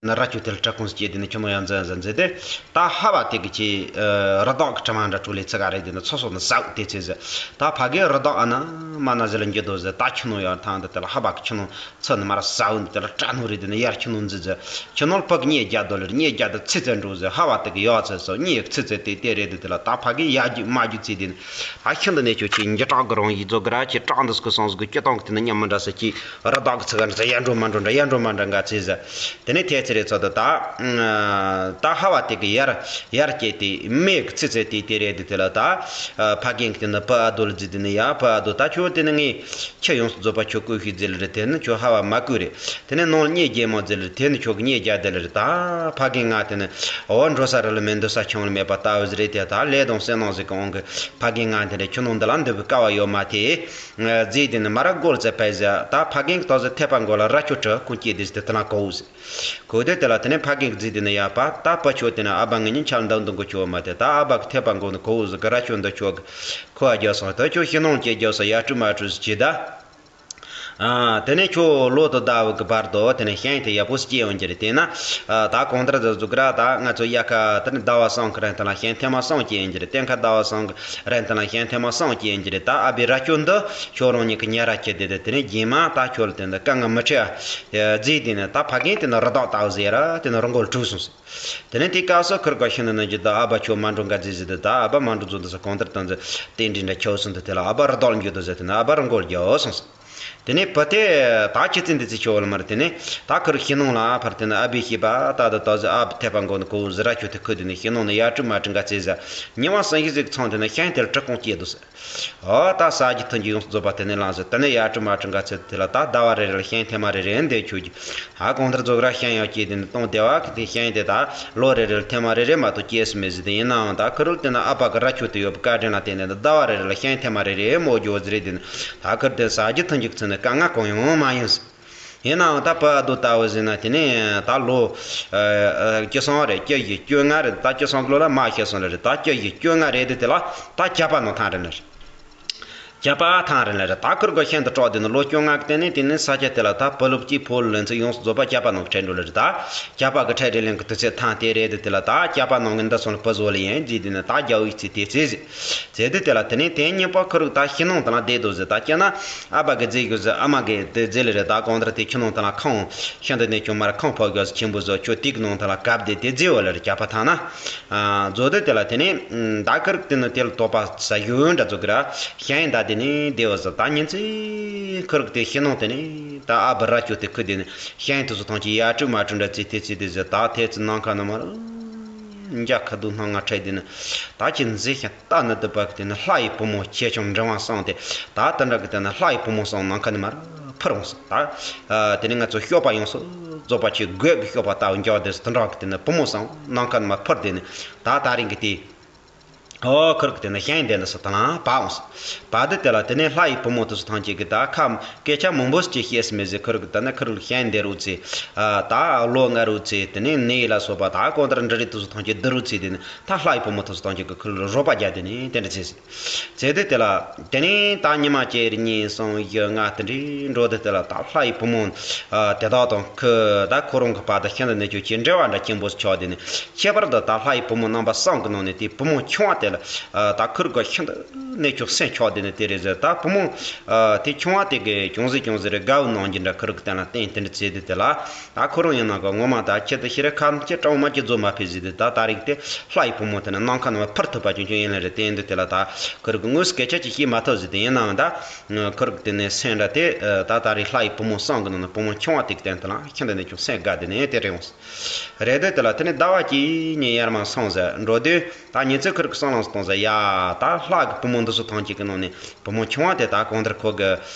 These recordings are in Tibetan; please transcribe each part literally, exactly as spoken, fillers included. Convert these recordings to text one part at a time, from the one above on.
ན་ར་ཅོ་དེ་ལ་གྲི་གུང་སྐྱེས་དེ་ནི་ཁྱོད་ནོ་ཡང་འཛིན་འཛིན་འཛིན་དེ། ད་ཧ་བ་དེ་གི་ཆེ་རི་དྭགས་ཀྱི་གྲིབ་མ་འདྲ་ཁྲོ་ལེ་ཚི་ག་རེད་དེ་ནི་ཚོ་སོགས་ནི་ཟའུ་དེ་ཚེ་ཟེར། ད་ཕ་གི་རི་དྭགས་ཨ་ན་མ་ན་ཟི་ལ་འགྱུར་དོ་ཟེར། ད་ཁྱོད་ནོ་ཡང་ཐང་དེ་དེ་ལ་ཧ་བ་གི་ཁྱོད་ནོ་ཚི་ནི་མ་ར་ཟའུ་ནི་དེ་ལ་གྲ་ནོ་རེད་དེ་ནི་ཡར་ཁྱོད་ནོ་འཛི་ཟེར། ཁྱོད་ནོ་ལ་ཕ་གི་གཉིས་རྒྱ་དོ་ལེར་གཉིས་རྒྱ་དེ་ཚི་ཚེ་འགྲོ་ཟེར། ཧ་བ་དེ་གི་ཡོ་ཚེ་སོ་གཉིས་ཡི་ཚི་ཚེ་དེ་དེ་རེད་དེ་དེ་ལ་ད་ཕ་གི་ཡ་རྒྱུ་མ་རྒྱུ་ཚེ་དེ་ནི། ད་ཤིན་ཏུ་ནས་ཁྱོད་ཀྱིས་འཇིགས་སྐྲག་གི་རང་ཡིད་རྫོགས་གི་ར་ཁྱེད་སྐྲག་འདི་སྐུ་སོང་ཟིག་གི་སྐྱི་སྟོང་གི་དེ་ནི་ཉམས་མི་འདྲ་ཟེར་གྱིས་རི་དྭགས་ཀྱི་ཚི་ག་འདྲ་ཟེར། ཡར་འགྲོ་མ་འགྲོ་འདྲ་ཡར་འགྲོ་མ་འགྲོ་འགའ་ཚེ་ཟེར། དེ་ནས་ཐེ་ཚེ་རེ་ཚོ་དུ་ད་ད་ཧ་བ་དེ་གི་ཡར་ཡར་སྐྱེས་ཏེ་མེ་གི་ཚི་ཚེ་དེ་དེ་རེད་དེ་དེ་ལ་ད་ཕ་རྒན་གི་དེ་ནི་ཕུ་ཨ་རྡོ་ལ་རྫི་དེ་ནི་ཡ་ཕུ་ཨ་རྡོ་ད་ཁྱོད་དེ་ནི་ངས་ཁྱི་ཡོངས་སུ་རྫོགས་པ་ཁྱོད་བསྐོས་ཤིག་རྫི་ལ་རེད། དེ་ནི་ཁྱོད་ཧ་བ་མ་བསྐོས་རེད། དེ་ནས་ནང་ལ་གཉིས་རྒྱལ་མོ་ཟེར་ལ་དེ་ནི་ཁྱོད་ཀྱི་གཉིས་རྒྱལ་དེ་ལ་རེད། ད་ཕ་རྒན་ང་དེ་ནི་འོ་འགྲོ་ས་རི་ལ་མེད་འདུག་ས་ཁྱོད་ལ་མེད་པ་ལྟ་བུ་ཟེར་རེད། དེ་ད་ལས་དང་སེམས་ནང་ཟིག་གི་འོང་གི་ཕ་རྒན་ང་དེ་ནི་ཁྱོད་ནང་འདི་ལ་འདུག་གི་དཀའ་བ་ཡོད་མ་དེ་རྫས་དེ་ནི་མ་ར་སྒོར་ཙེ་ཕའི་ཟེར། ད་ཕ་རྒན་གི་ཏོག་ཟེར་ཐེ་པ་མགོ་ལ་ར་ཁྱོད་གྲི་ཁུང་སྐྱེས་དེ་ཟེར། དེ་དེ་ལ་གོ་བོ་ཟེར། གོ་དེ་དེ་ལ་དེ་ནི་ཕ་རྒན་གི་རྫས་དེ་ནི་ཡ་པ་ད་ཕུ་ཁྱོད་དེ་ནི་ཨ་ཕ་ངེད་གཉིས་ཆར་འདང་འདུག་གི་ཁྱོད་མ་དེ་ད་ཨ་ཕ་གི་ཐེ་པ་མགོ་ནི་གོ་བོ་ཟེར་གི་ར་ཁྱོད་འདི་ཁྱོད་གི་ཁོ་ཨ་རྒྱ་སོང་། ད་ཁྱོད་ཤི་ནང་སྐྱེས་རྒྱ་སོང་ཡ་སྤྲུ་མ་སྤྲུ་ཟེར་གྱི་ད། ཨ། དེ་ནས་ཁྱོད་ལོ་དུ་ཟླ་བ་གི་བར་དུ་དེ་ནས་ཤིང་དེ་ཡག་པོ་སྐྱེ་ཡོང་གི་རེད། དེས་ན་ཨ་ད་གང་ལྟར་དུ་གཟུགས་ར་ད་ང་ཚོ་དབྱར་ཁ་དེ་ནས་ཟླ་བ་གསུམ་གི་རིང་དེ་ལ་ཤིང་ཐེངས་མ་གསུམ་སྐྱེ་ཡོང་གི་རེད། སྟོན་ཁ་ཟླ་བ་གསུམ་གི་རིང་དེ་ལ་ཤིང་ཐེངས་མ་གསུམ་སྐྱེ་ཡོང་གི་རེད། ད་ཨ་བི་ར་ཁྱོད་འདི་ཁྱོད་རང་ཉིད་ཀྱི་ཉེ་ར་ཁྱེར་དེ་དེ་དེ་ནས་རྗེས་མ་ད་ཁྱོད་ལ་དེ་འདི་དཀའ་ངལ་མི་འཕྲད་ཨ། རྫས་དེ་ནས་ད་ཕ་རྒན་དེ་ནས་རི་དྭགས་ལྟ་བུ་ཟེར་ར་དེ་ནས་རི་མགོར་བྲོས་སོང་ཟེར། དེ་ནས་དེའི་སྐབས་སུ་ཁུར་ག་ཤིན་ཏུ་ནས་ཇི་ད་ཨ་ཕ་ཁྱོད་མ་འགྲོ་འགའ་རྫས་ཟེར་དེ་ད་ཨ་ཕ་མ་འགྲོ་ཚོ་འདི་ས་གང་ལྟར་དང་ཟེར་རྟེན་འབྲེལ་འདྲ་ཁྱོད་སོང་དེ་དེ་ལ་ཨ་ཕ་རི་དྭགས་ལ་འགྱོ་དོ་ཟེར། དེ་ནས་ཨ་ཕ་རི་མགོར་རྒྱོབ་སོང་ཟེར། དེ་ནས་བུ་དེ་ད་ཁྱི་ཙི་འདི་ཙི་ཆོ་བ་ལ་མར་དེ་ནས་ད་ཁུར་ཤི་ནང་ལ་ཨ་ཕར་དེ་ནས་ཨ་བི་ཤི་པ་ད་ད་ད་ཟེར་ཨ་ཐེ་པ་མགོ་ནས་གོ་ཟི་ར་ཁྱོད་དེ་ཁུ་དེ་ནས་ཤི་ནང་ནས་ཡ་སྤྲུ་མ་སྤྲུ་འགའ་ཚེ་ཟེར། ཉི་མ་སང་ཤི་ཟིག་ཚང་དེ་ནས་ཤིང་དེ་ལ་གྲི་གུང་སྐྱེས་དོ་ཟེར། ཨོ་ད་ས་རྒྱུ་ཐུན་གྱི་ཡོངས་སུ་རྫོགས་པ་དེ་ནས་ལངས་ཟེར། དེ་ནས་ཡ་སྤྲུ་མ་སྤྲུ་འགའ་ཚེ་དེ་ལ་ད་ཟླ་བ་རེ་རེ་ལ་ཤིང་ཐེངས་མ་རེ་རེ་འདི་ཆོ་རྒྱུ། ཧ་གང་ལྟར་རྫོགས་ར་ཤིང་ཡང་སྐྱེས་དེ་ནས་སྟོང་སྡེ་བ་གི་དེ་ཤིང་དེ་ད་ལོ་རེ་རེ་ལ་ཐེངས་མ་རེ་རེ་མ་གཏོགས་སྐྱེས་སུ་མེད་ཟེར། དེ་ཡིན་ནའང་ད་ཁུ་རུལ་དེ་ན་ཨ་ཕ་གི་ར་ཆོ་དེ་ཡོད་པའི་བཀའ་དྲིན་ལ་བརྟེན་ནས་ད་ཟླ་བ་རེ་རེ་ལ་ཤིང་ཐེངས་མ་རེ་རེ་མོ་རྒྱུ་བ་ཟེར་རེད། དེ་ནས་ད་ཁུར་དེ་ས་རྒྱུ་ཐུན་གྱི་ཚུན་ནས་དཀའ་ངལ་གང་ཡང་མ་ཡིན་ཟེར། ཡིན་ནའང་ད་ཕུ་ཨ་རྡོ་ལྟ་བུ་ཟེར་ན་དེ་ནས་ད་ལོ་ཨ་ཨ་བཅུ་གསུམ་རེད། བཅུ་བཞི་བཅོ་ལྔ་རེད། ད་བཅུ་གསུམ་གི་ལོ་ལ་མ་ཤི་སོང་ལ་རེད། ད་བཅུ་བཞི་བཅོ་ལྔ་རེད་དེ་དེ་ལ་ད་ཇག་པ་ནང་ཐང་རེད་ན་རེད། ཇག་པ་ཐང་རེད་ན་རེད། ད་ཁུར་གི་ཤིན་ཏུ་དཀྲོག་དེ་ནི་ལོ་བཅོ་ལྔ་གི་སྟེང་ནས་དེ་ནས་ས་ཆ་དེ་ལ་ད་བུ་ལུག་གཅིག་ཕོ་ལུག་ལན་ཚོད་ཡོངས་སུ་རྫོགས་པ་ཇག་པ་ནང་གི་ཁྲལ་འགྲོ་ལ་རེད། ད་ཇག་པ་གི་ཁྲལ་རེ་ལེན་གི་དུས་ཚོད་ཐང་དེ་རེད་དེ་དེ་ལ་ད་ཇག་པ་ནང་གི་འདི་སོང་ལ་ཕུ་བཟོ་ལ་ཡིན་རྗེས་དེ་ནས་ད་རྒྱ་བོའི་རྩིས་དེ་རྩིས་ཟེར། ཟེར་དུས་དེ་ལ་དེ་ནས་དེ་གཉིས་པོ་ཁུ་རུ་ད་ཤི་ནང་དེ་ལ་བསྡད་དོ་ཟེར། ད་སྤྱིར་ན་ཨ་ཕ་གི་རྫས་གི་ཟེར་ཨ་མ་གི་དེ་རྫས་ལ་རེད། ད་གང་ལྟར་དེ་ཁྱི་ནང་དེ་ལ་ཁང་ཤིན་ཏུ་ནས་ཆུང་མར་ཁང་ཕོ་གི་ཆེན་པོ་ཟོ་ཁྱོད་དེ་གི་ནང་དེ་ལ་བཀབ་སྟེ་དེ་རྫས་བ་ལ་རེད། ཇག་པ་ཐང་ན་ཨ་མཛོ་དེ་དེ་ལ་དེ་ནས་ད་ཁུ་རུ་དེ་ནི་དེ་ལ་དོགས་པ་ཟ་ཡོད་འདྲ་ཚོ་གི་ར་ཤིང་ད་དེ་ནས་བསྡད་བ་ཟེར། ད་ཉིན་ཚེ་ཁུ་རུ་དེ་ཤི་ནང་དེ་ནས་ད་ཨ་ཕ་ར་ཁྱོད་དེ་ཁུ་དེ་ནས་ཤིང་དེ་ཚོ་ཐང་ཆེ་ཡ་སྤྲུ་མ་སྤྲུ་འདྲ་རྩིས་དེ་རྩིས་དེ་ཟེར། ད་དེ་ཚོ་ནམ་མཁའ་ནས་མར་འཇའ་ཁ་དུ་སྣང་ང་ཁྲེལ་དེ་ནི་ད་ཁྱི་མཛེས་ཤིང་རྟ་ནི་སྡུད་པ་གི་དེ་ནི་ལྷ་ཡི་བུ་མོ་ཆེ་ཆུང་འབྲིང་བ་གསུམ་དེ། ད་དེ་འདྲ་གི་དེ་ནི་ལྷ་ཡི་བུ་མོ་གསུམ་ནམ་མཁའ་ནས་མར་འཕུར་འོང་ཟེར། ད་དེ་ནི་ང་ཚོ་སྐྱོབ་པ་ཡོངས་སུ་རྫོགས་པ་ཆེ་རྒོད་ཀྱི་སྐྱོབ་པ་ལྟ་བུ་འཇོག་དེ་དེ་འདྲ་གི་དེ་ནི་བུ་མོ་གསུམ་ནམ་མཁའ་ནས་མར་འཕུར་དེ་ནི་ད་ད་རིང་གི་དེ། ཨོ་ཁུ་རུ་གི་དེ་ནི་ཤིང་འདི་ནི་ས་དང་ལ་བབས་འོང་ཟེར། བབས་དུས་དེ་ལ་དེ་ནས་ལྷ་ཡི་བུ་མོ་དེ་ཚོ་ཐམས་ཅད་ཀྱིས་ད་ཁ་སྐད་ཆ་མང་པོ་ཞིག་བཤད་སྲིད་མོད་ཟེར། ཁུ་རུ་གི་ད་ནི་ཁུ་རུ་ལ་ཤིང་འདི་རུ་ཚེ་ཨ་ད་ལོ་ལྔ་རུ་ཚེ་དེ་ནས་ནི་ལ་སོགས་པ་ད་གང་ལྟར་འབྲུ་རིགས་དེ་ཚོ་ཐམས་ཅད་འདི་རུ་ཚེ་དེ་ནི་ད་ལྷ་ཡི་བུ་མོ་དེ་ཚོ་ཐམས་ཅད་ཀྱིས་ཁུ་རུ་ལ་རོགས་པ་རྒྱག་དེ་ནི་དེ་འདྲ་ཚེ་ཟེར། ཚེ་དུས་དེ་ལ་དེ་ནས་ད་ཉི་མ་གཅིག་གཉིས་གསུམ་བཞི་ལྔ་དེ་འདྲའི་འགྲོ་དུས་དེ་ལ་ད་ལྷ་ཡི་བུ་མོ་ཨ་དེ་དག་དང་ཁུ་ད་ཁོ་རང་གི་བར་དུ་ཤིན་ཏུ་ནས་ཁྱོད་ཀྱི་འབྲེལ་བ་འདྲ་ཆེན་པོ་ཆགས་དེ་ནི་ཁྱད་པར་དུ་ད་ལྷ་ཡི་བུ་མོ་རྣམ་པ་གསུམ་གི་ནང་ནས་དེ་བུ་མོ་ཆུང་བ་དེ་ལ་ཨ་ད་ཁུ་རུ་གི་ཤིན་ཏུ་ནས་ཁྱོད་སེམས་ཆགས་དེ་ནི་དེ་རེད་ཟེར། ད་བུ་མོ་ཨ་དེ་ཆུང་བ་དེ་གི་ཅུང་ཟད་ཅུང་ཟད་རེ་དགའ་བོ་གནང་རྒྱུ་འདྲ་ཁུ་རུ་གི་སྟེང་ལ་བསྟན་དེ་འདྲ་བྱས་དུས་དེ་ལ། ད་ཁོ་རང་ཡིན་ན་གི་ངོ་མ་ད་ཁྱི་དེ་ཤི་རེ་ཁམ་ཁྱི་སྤྲང་མ་ཁྱི་རྫོ་མ་ཕེ་ཟིག་དེ་ད་ད་རིག་དེ་ལྷ་ཡི་བུ་མོ་དེ་ནི་ནམ་མཁའ་ནས་འཕུར་ཐུབ་པ་ཅུང་ཅུང་ཡིན་ལེ་རེད། དེ་ཡིན་དུས་དེ་ལ་ད་ཁོ་རང་གི་དངོས་སུ་སྐད་ཆ་ཅིག་བཤད་མ་ཐུབ་ཟིག་དེ་ཡིན་ནའང་ད་ཁོ་རང་གི་དེ་ནས་སེམས་འདྲ་དེ་ད་ད་རིག་ལྷ་ཡི་བུ་མོ་གསུམ་གི་ནང་ནས་བུ་མོ་ཆུང་བ་དེ་གི་སྟེང་དེ་ལ་ཁྱི་འདི་ནས་ཅུང་སེམས་དགའ་དེ་ནས་དེ་རེད་འོང་། རེད་དེ་དེ་ལ་དེ་ནས་ཟླ་བ་གཅིག་གཉིས་ཡར་མར་སོང་ཟེར་འགྲོ་དུས། ད་ཉིན་ཚེ་ཁུ་རུ་གི་སང་ལངས་སུ་གཏོང་ཟེར། ཡ་ད་ལྷ་གི་བུ་མོ་འདི་ཚོ་ཐམས་ཅད་ཀྱི་ནང་ནས་བུ་མོ་ཆུང་བ་དེ་ད་གང་ལྟར་ཁོ་གི་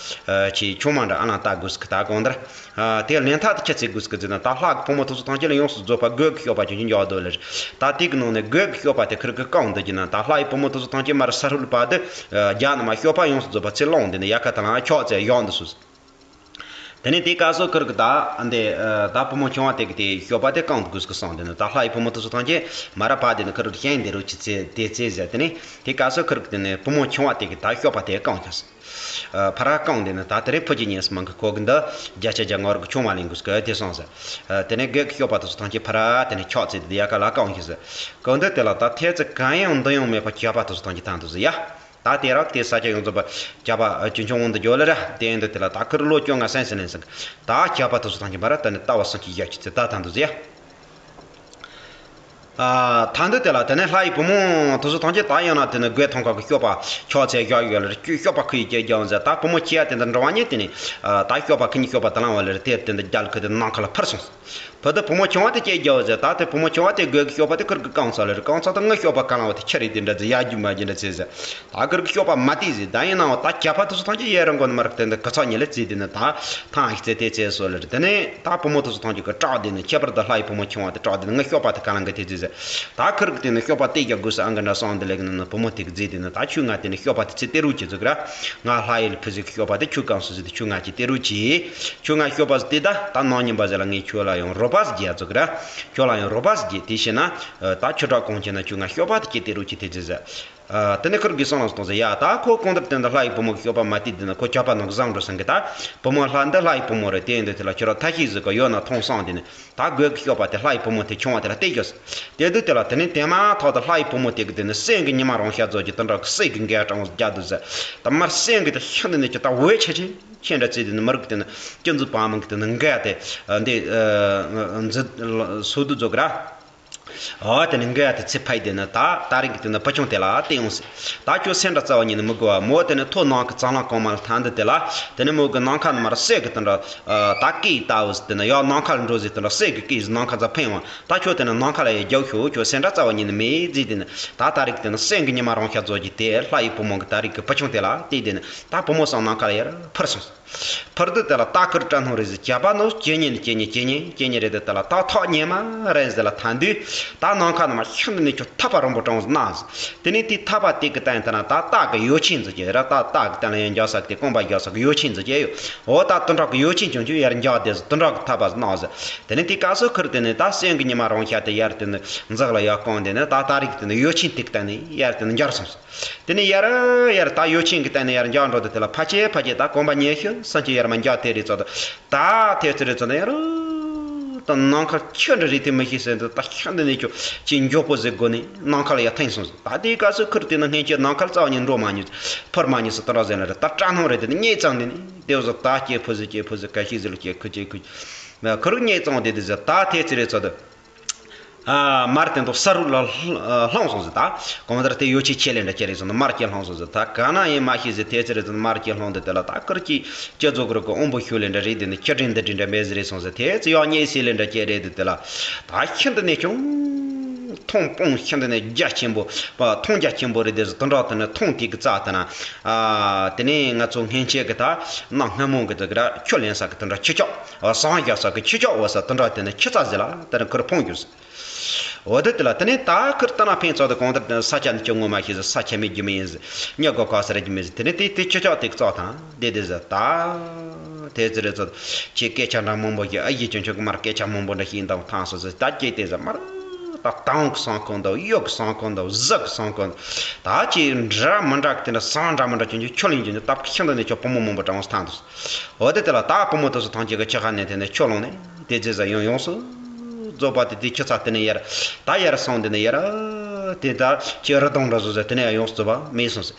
ཨ་ཆེས་ཆུང་མ་འདྲ་ཨ་ལང་ལྟ་དགོས་ཟེར་གི། ད་གང་ལྟར་ཨ་དེ་ལེན་ཐག་དེ་ཆི་ཟེར་དགོས་ཟེར་གི་ཟེར་ན། ད་ལྷ་གི་བུ་མོ་དེ་ཚོ་ཐམས་ཅད་ལ་ཡོངས་སུ་རྫོགས་པ་རྒོད་ཀྱི་སྐྱོབ་པ་ཅན་གྱི་འཇོག་འདོད་ལེ། ད་དེ་གི་ནང་ནས་རྒོད་ཀྱི་སྐྱོབ་པ་དེ་ཁུ་རུ་གི་རྐང་འདི་གྱི་ན། ད་ལྷ་ཡི་བུ་མོ་དེ་ཚོ་ཐམས་ཅད་མར་ས་ཧུལ་པ་དེ་རྒྱ་ནི་མ་སྐྱོབ་པ་ཡོངས་སུ་རྫོགས་པ་ཚེ་ལོང་འདི་ནས་ཡ་ཁ་ད་ལང་ཁྱོག་ཚེ་ཡོང་འདི་སུ་ཟེར། དེ་ནས་དེའི་སྐབས་སུ་ཁིར་གི་ད་འདི་ད་བུ་མོ་ཆུང་བ་དེ་གི་དེ་སྐྱོ་པ་དེ་བསྐང་དགོས་གི་སོང་། དེ་ནས་ད་ལྷ་ཡི་བུ་མོ་དེ་ཚོ་ཐམས་ཅད་མ་ར་ཕ་དེ་ནས་ཁིར་གི་ཤན་དེ་རུ་ཅི་ཚེ་དེ་ཚེ་ཟེར། དེ་ནས་དེའི་སྐབས་སུ་ཁིར་གི་དེ་ནས་བུ་མོ་ཆུང་བ་དེ་གི་ད་སྐྱོ་པ་དེ་བསྐང་ཁྱོད་ཕ་ར་བསྐང་། དེ་ནས་ད་དེ་རིང་ཕུ་གི་ཉིན་སུ་མང་གི་ཁོ་གི་འདི་བརྒྱ་ཆ་བརྒྱ་ངོར་གི་ཆུང་མ་ལེན་དགོས་གི་དེ་སོང་ཟེར། དེ་ནས་རྒད་གི་སྐྱོ་པ་དེ་ཚོ་ཐམས་ཅད་ཕ་ར་དེ་ནས་ཁྱོད་ཚེ་དེ་ཡ་ག་ལ་བསྐང་ཁྱོད་ཟེར། གང་འདི་དེ་ལ་ད་ཐེ་ཚེ་གང་ཡང་འདི་ཡང་མེད་པ་སྐྱོ་པ་དེ་ཚོ་ཐམས་ཅད་ཐང་དུ་ཟེར་ཡ། ད་དེ་རག་དེ་ས་ཆ་ཡོངས་རྫོགས་པ་རྒྱ་པ་ཅུན་ཆུང་བོ་འདི་འཇོག་ལེ་ར་དེ་འདི་དེ་ལ་ད་ཁིར་ལོ་བཅོ་ལྔ་སན་སན་ནས་སང་ད་རྒྱ་པ་དུ་སུ་ཐང་གི་མ་ར་ད་ནི་ལྟ་བ་སང་གི་ཡ་ཅི་ཚེ་ད་ཐང་དུ་ཟེ། ད་འདི་དེ་ལ་དེ་ནས་ལྷ་ཡི་བུ་མོ་དུ་སུ་ཐང་གི་ད་ཡང་ན་དེ་ནི་དགོས་ཐང་ཁ་གི་སྐྱོ་པ་ཆོག་ཚེ་བཞག་ཡོད་ལེ་ར་སྐྱོ་པ་ཁུ་ཡི་སྐྱེ་རྒྱ་འོང་ཟེ། ད་བུ་མོ་ཁྱི་ཡ་དེ་འདི་འགྲོ་བ་ཉིད་དེ་ནི་ད་སྐྱོ་པ་ཁུ་ཉི་སྐྱོ་པ་ད་ལང་བ་ལེ་ར་དེ་དེ་འདི་རྒྱལ་ཁུ་དེ་ནང་ཁ་ལ་ཕར་སོང་། བུ་དེ་བུ་མོ་ཆུང་བ་དེ་སྐྱེས་རྒྱ་བོ་ཟེར། ད་དེ་བུ་མོ་ཆུང་བ་དེ་དགོས་གི་སྐྱོ་པ་དེ་ཁིར་གི་རྐང་ཚ་ལེ་རེད། རྐང་ཚ་དེ་ངའི་སྐྱོ་པ་ག་ལང་བ་དེ་ཁྱེར་རེ་དེ་འདྲ་ཟེར་ཡ་རྒྱུ་མ་རྒྱུ་འདྲ་ཟེར་ཟེར། ད་ཁིར་གི་སྐྱོ་པ་མ་དེ་ཟེར། ད་ཡིན་ནའང་ད་རྒྱ་པ་དེ་ཚོ་ཐང་ཅི་ཡེ་རང་གོ་ནི་མ་རེད། དེ་འདི་ག་ཚ་ཉེ་ལེ་ཟེར། དེ་ནི་ད་ཐང་ཞིག་ཚེ་དེ་ཚེ་སོ་ལེ་རེད། དེ་ནི་ད་བུ་མོ་དེ་ཚོ་ཐང་ཅི་གི་སྐྲག་དེ་ནི་ཁྱད་པར་དུ་ལྷ་ཡི་བུ་མོ་ཆུང་བ་དེ་སྐྲག་དེ་ནི་ངའི་སྐྱོ་པ་དེ་ག་ལང་གི་དེ་ཟེར་ཟེར། ད་ཁིར་གི་དེ་ནི་སྐྱོ་པ་དེ་རྒྱ་དགོས་ས་ཨང་གི་འདྲ་སོང་དེ་ལེ་གི་ནི་བུ་མོ་དེ་གི་ཟེར། དེ་ནི་ད་ཁྱོད་ང་དེ་ནི་སྐྱོ་པ་དེ་ཚེ་དེ་རུ་ཅི་ཟེར་གི་ར། ང་ལྷ་ཡི་ལ་ཕུ་ཟིག་སྐྱོ་པ་དེ་ཁྱོད་གང་སུ་ཟིག་དེ་ཁྱོད་ང་ཅི་དེ་རུ་ཅི། ཁྱོད་ང་སྐྱོ་པ་ཟིག་དེ་ད་ད་ནང་ཉིན་པ་ཟིག་ལ་ངས་ཁྱོད་ལ་ཡང་རོ་པ་ཟིག་རྒྱག་ཚོད་གི་ར། ཁྱོད་ལ་ཡང་རོ་པ་ཟིག་རྒྱག་དེ་བྱས་ན། ད་ཁྱོད་དྲག་གོང་ཆེ་ན་ཁྱོད་ང་སྐྱོ་པ་དེ་ཅི་དེ་རུ་ཅི་དེ་ཅི་ཟེར། དེ་ནས་ཁུར་གི་སོང་ལ་སོང་ཟེར་ཡ། ད་ཁོ་གོང་དར་དེ་འདི་ལྷ་ཡི་བུ་མོ་གི་སྐྱོ་པ་མ་དེ་དེ་ན་ཁོ་སྐྱོ་པ་ནང་གི་བཟང་འགྲོ་སང་གི་ད། བུ་མོ་ལྷ་འདི་ལྷ་ཡི་བུ་མོ་རེད། དེ་འདི་དེ་ལ་ཁྱོད་ར་ཐ་ཤི་ཟིག་གི་ཡོད་ན་མཐོང་སོང་དེ་ནས། ད་དགོས་གི་སྐྱོ་པ་དེ་ལྷ་ཡི་བུ་མོ་དེ་ཆུང་བ་དེ་ལ་བལྟས་རྒྱུ་ཟེར། དེ་དུས་དེ་ལ་དེ་ནས་དེ་མ་ཐག་ཏུ་ལྷ་ཡི་བུ་མོ་དེ་གི་དེ་ནས་སེམས་ཀྱི་ཉི་མ་རང་ཤ་རྫོགས་ཀྱི་དེ་འདྲ་གི་སྲས་ཀྱི་འགན་གྲངས་རྒྱག་དུ་ཟེར། ད་མར་སེམས་ཀྱི་དེ་ཤིན་ཏུ་ནས་ཀྱི་ད་འོད་ཆེ་ཆེ་ཁྱེད་འདྲ་ཚེ་དེ་ནས་མི་རིགས་དེ་ནས་སྐྱིད་འཛུགས་བང་མང་གི་དེ་ནས་འགའ་དེ་འདི་འཛི་སུ་དུ་རྫོགས་གི་ར། འོ་དེ་ནས་འགའ་དེ་ཚེ་ཕ་ཡི་དེ་ནས་ད་ད་རིང་གི་དེ་ནས་བུ་ཆུང་དེ་ལ་བལྟས་ཡོང་ཟེར། ད་ཁྱོད་སེམས་འདྲ་རྩ་བ་ཉིད་ནས་མི་དགོས་བ། མོ་དེ་ནས་ཐོ་ནང་གི་གཙང་ལང་གོང་མ་ལ་ཐང་འདི་དེ་ལ་དེ་ནས་མོ་གི་ནང་ཁ་ནས་མར་སྲས་ཀྱི་དེ་འདྲ་ད་སྐད་ལྟ་བུ་ཟེར། དེ་ནས་ཡང་ནང་ཁ་ལ་འགྲོ་ཟེར། དེ་འདྲ་སྲས་ཀྱི་སྐད་ཟེར་ནང་ཁ་ཚ་ཕན་བ། ད་ཁྱོད་དེ་ནས་ནང་ཁ་ལ་ཡ་རྒྱག་ཤོག་ཁྱོད་སེམས་འདྲ་རྩ་བ་ཉིད་ནས་མེད་ཟེར། དེ་ནས་ད་ད་རིག་དེ་ནས་སེམས་ཀྱི་ཉི་མ་རང་ཤ་རྫོགས་ཀྱི་དེ་ལྷ་ཡི་བུ་མོ་གི་ད་རིག་གི་བུ་ཆུང་དེ་ལ་བལྟས། དེ་ནས་ད་བུ་མོ་སང་ནང་ཁ་ལ་ཡར་འཕུར་སོང་། འཕུར་དུས་དེ་ལ་ད་ཁུར་སྐྲ་སྣང་རེ་ཟིག་བྱ་བ་ནོ་ཇེ་ཉེ་ནས་ཇེ་ཉེ་ཇེ་ཉེ་ཇེ་ཉེ་རེད། དེ་དེ་ལ་ད་ཐག་ཉེ་མ་རེད་ཟེར་ལ་ཐང་དུས་ད་ནང་ཁ་ནས་མ་ཤིན་ཏུ་ནས་ཁྱོད་ཐག་པ་རིང་པོ་དྲངས་སོང་ན་ཟེར། དེ་ནས་དེ་ཐག་པ་དེ་གི་སྟེང་དེ་ན་ད་སྟག་གི་ཡོ་ཆེན་ཟེར་གྱི་ར། ད་སྟག་གི་སྟེང་ལ་ཡང་རྒྱག་ས་གི་དེ་རྐང་པ་རྒྱག་ས་གི་ཡོ་ཆེན་ཟེར་གྱི་ཡོད། འོ་ད་དུད་འགྲོ་གི་ཡོ་ཆེན་ཆུང་ཆུང་ཡར་རྒྱག་དེ་ཟེར། དུད་འགྲོ་གི་ཐག་པ་ཟེར་གནང་ཟེར། དེ་ནས་དེ་སྐབས་སུ་ཁུར་དེ་ནས་ད་སེམས་ཀྱི་ཉི་མ་རང་ཤ་དེ་ཡར་དེ་ནས་འཛག་ལ་ཡར་བསྐོང་དེ་ནས་ད་ད་རིག་དེ་ནས་ཡོ་ཆེན་དེ་གི་སྟེང་ནས་ཡར་དེ་ནས་འབྱར་སོང་ཟེར། དེ་ནས་ཡར་ཡར་ད་ཡོ་ཆེན་གྱི་སྟེང་ནས་ཡར་འཇགས་འགྲོ་དུས་དེ་ལ་ཕ་ཆེ་ཕ་ཆེ་ད་གོམ་པ་ཉེ་ཤོས་སུམ་ཅུ་ཡར་མར་འཇགས་དེ་རེད་ཙོ། ད་ད་དེ་ཚོ་རེད་ཙོ་ན་ཡར་ད་ནམ་མཁར་ཆུ་འདྲ་རེད་དེ་མི་ཤེས་ཟེར་འདུག་ད་ཤིན་ཏུ་ནས་ཁྱོད་ཅི་མགྱོགས་པོ་ཟིག་སྒོ་ནས་ནམ་མཁའ་ལ་ཡར་འཐེན་སོང་ཟེར། ད་དེའི་སྐབས་སུ་ཁུར་དེ་ནས་སྔན་ཆད་ནམ་མཁར་རྩ་བ་ཉིད་འགྲོ་མ་མྱོང་ཕུར་མ་མྱོང་ཟེར་དེ་འདྲ་ཟེར་ན་རེད། ད་སྐྲག་སྣང་རེད། དེ་ནས་སྙེག་ཙམ་ནས་ནི་དེ་བཟོ་ད་སྐྱེ་ཕོ་ཟིག་སྐྱེ་ཕོ་ཟིག་ག་ཤེད་ཟིག་ལ་སྐྱེ་ཁུ་སྐྱེ་ཁུ་ཁུར་སྙེག་ཙམ་དེ་དེ་ཟེར། ད་དེ་ཚོ་རེད་ཙོ་ད། མར་དེ་འདུག་ས་རུ་ལ་ལྷུང་སོང་ཟེར། ད་གང་ལྟར་དེ་ཡོ་ཆེ་ཆེ་ལེ་འདྲ་ཁྱེད་རེད་སོང་ན་མར་ཁྱེད་ལྷུང་སོང་ཟེར། ད་ག་ན་ཡིན་མ་ཤེས་ཟེར། དེ་ཚེ་རེད་ཟེར་མར་ཁྱེད་ལྷུང་དེ་དེ་ལ་ད་ཀིར་གྱི་སྤྱི་ཚོགས་ཀྱི་རུ་གི་དབང་པོ་ཤུགས་ལེ་འདྲ་རེད། དེ་ནི་ཁྱི་དྲིན་འདི་དྲིན་འདྲ་མེད་ཟེར་རེད་སོང་ཟེར། དེ་ཚེ་ཡང་ཉེ་སི་ལེ་འདྲ་ཁྱེད་རེད་དེ་དེ་ལ་ད་ཤིན་ཏུ་ནས་ཀྱང་མཐོང་སྤོང་ཤིན་ཏུ་ནས་རྒྱ་ཆེན་པོ་མཐོང་རྒྱ་ཆེན་པོ་རེད་དེ་ཟེར། དེ་འདྲ་དེ་ནི་མཐོང་དེ་གི་རྩ་དེ་ན་དེ་ནས་ང་ཚོ་སྔན་ཆད་ཀྱི་ད་གནའ་སྔ་མོ་གི་དེ་གི་ར་ཁྱོད་ལེན་ས་གི་དེ་འདྲ་ཁྱི་ཅག་བསང་རྒྱག་ས་གི་ཁྱི་ཅག་འོ་ས་དེ་འདྲ་དེ་ནི་ཁྱི་རྩ་ཟེར་ལ་དེ་ནི་ཁུར་ཕོང་རྒྱུ་ཟེར། འོ་དེ་དེ་ལ་དེ་ནས་ད་ཁུར་ལྟ་ན་ཕན་ཚོགས་དེ་གང་ལྟར་ས་ཆ་ནི་ཁྱོད་ངོ་མ་ཤེས་ཟེར། ས་ཆ་མེད་རྒྱུ་མི་ཡིན་ཟེར། ཉ་གོ་ག་ཟེར་རྒྱུ་མི་ཟེར། དེ་ནས་དེ་དེ་ཁྱི་ཅག་དེ་གི་རྩ་དང་དེ་དེ་ཟེར། ད་དེ་ཚེ་རེད་ཙོ་ཁྱེད་སྐད་ཆ་འདྲ་མང་པོ་ཞིག་ཨ་ཡེ་ཆུང་ཆུང་གི་མར་སྐད་ཆ་མང་པོ་འདྲ་ཞིག་འདང་ཐང་སོ་ཟེར། ད་ཁྱེད་དེ་ཟེར་མར་ད་དང་གི་སང་ཁོང་དང་གཡོ་གི་སང་ཁོང་དང་གཟུགས་གི་སང་ཁོང་དང་ད་ཁྱེད་འདྲ་མི་འདྲ་གི་དེ་འདྲ་སང་འདྲ་མི་འདྲ་ཆུང་ཆུང་ཁྱོད་ལེན་རྒྱུ་ནི་ད་ཤིན་ཏུ་ནས་ཁྱོད་བུ་མོ་མང་པོ་དྲངས་སོ་ཐང་དུ། འོ་དེ་དེ་ལ་ད་བུ་མོ་དེ་ཚོ་ཐང་ཅིག་གི་ཁྱི་ཁ་ནས་དེ་ནས་ཁྱོད་ལོང་ནས་དེ་རྗེས་ས་ཡོང་ཡོངས་སུ་རྫོགས་པ་དེ་དེ་ཁྱི་ཚ་དེ་ནས་ཡར་ད་ཡར་སོང་དེ་ནས་ཡར་དེ་ད་ཁྱི་རི་དོང་འདྲ་བཟོ་ཟེར། དེ་ནས་ཡར་ཡོངས་སུ་རྫོགས་པ་མེད་སོང་ཟེར།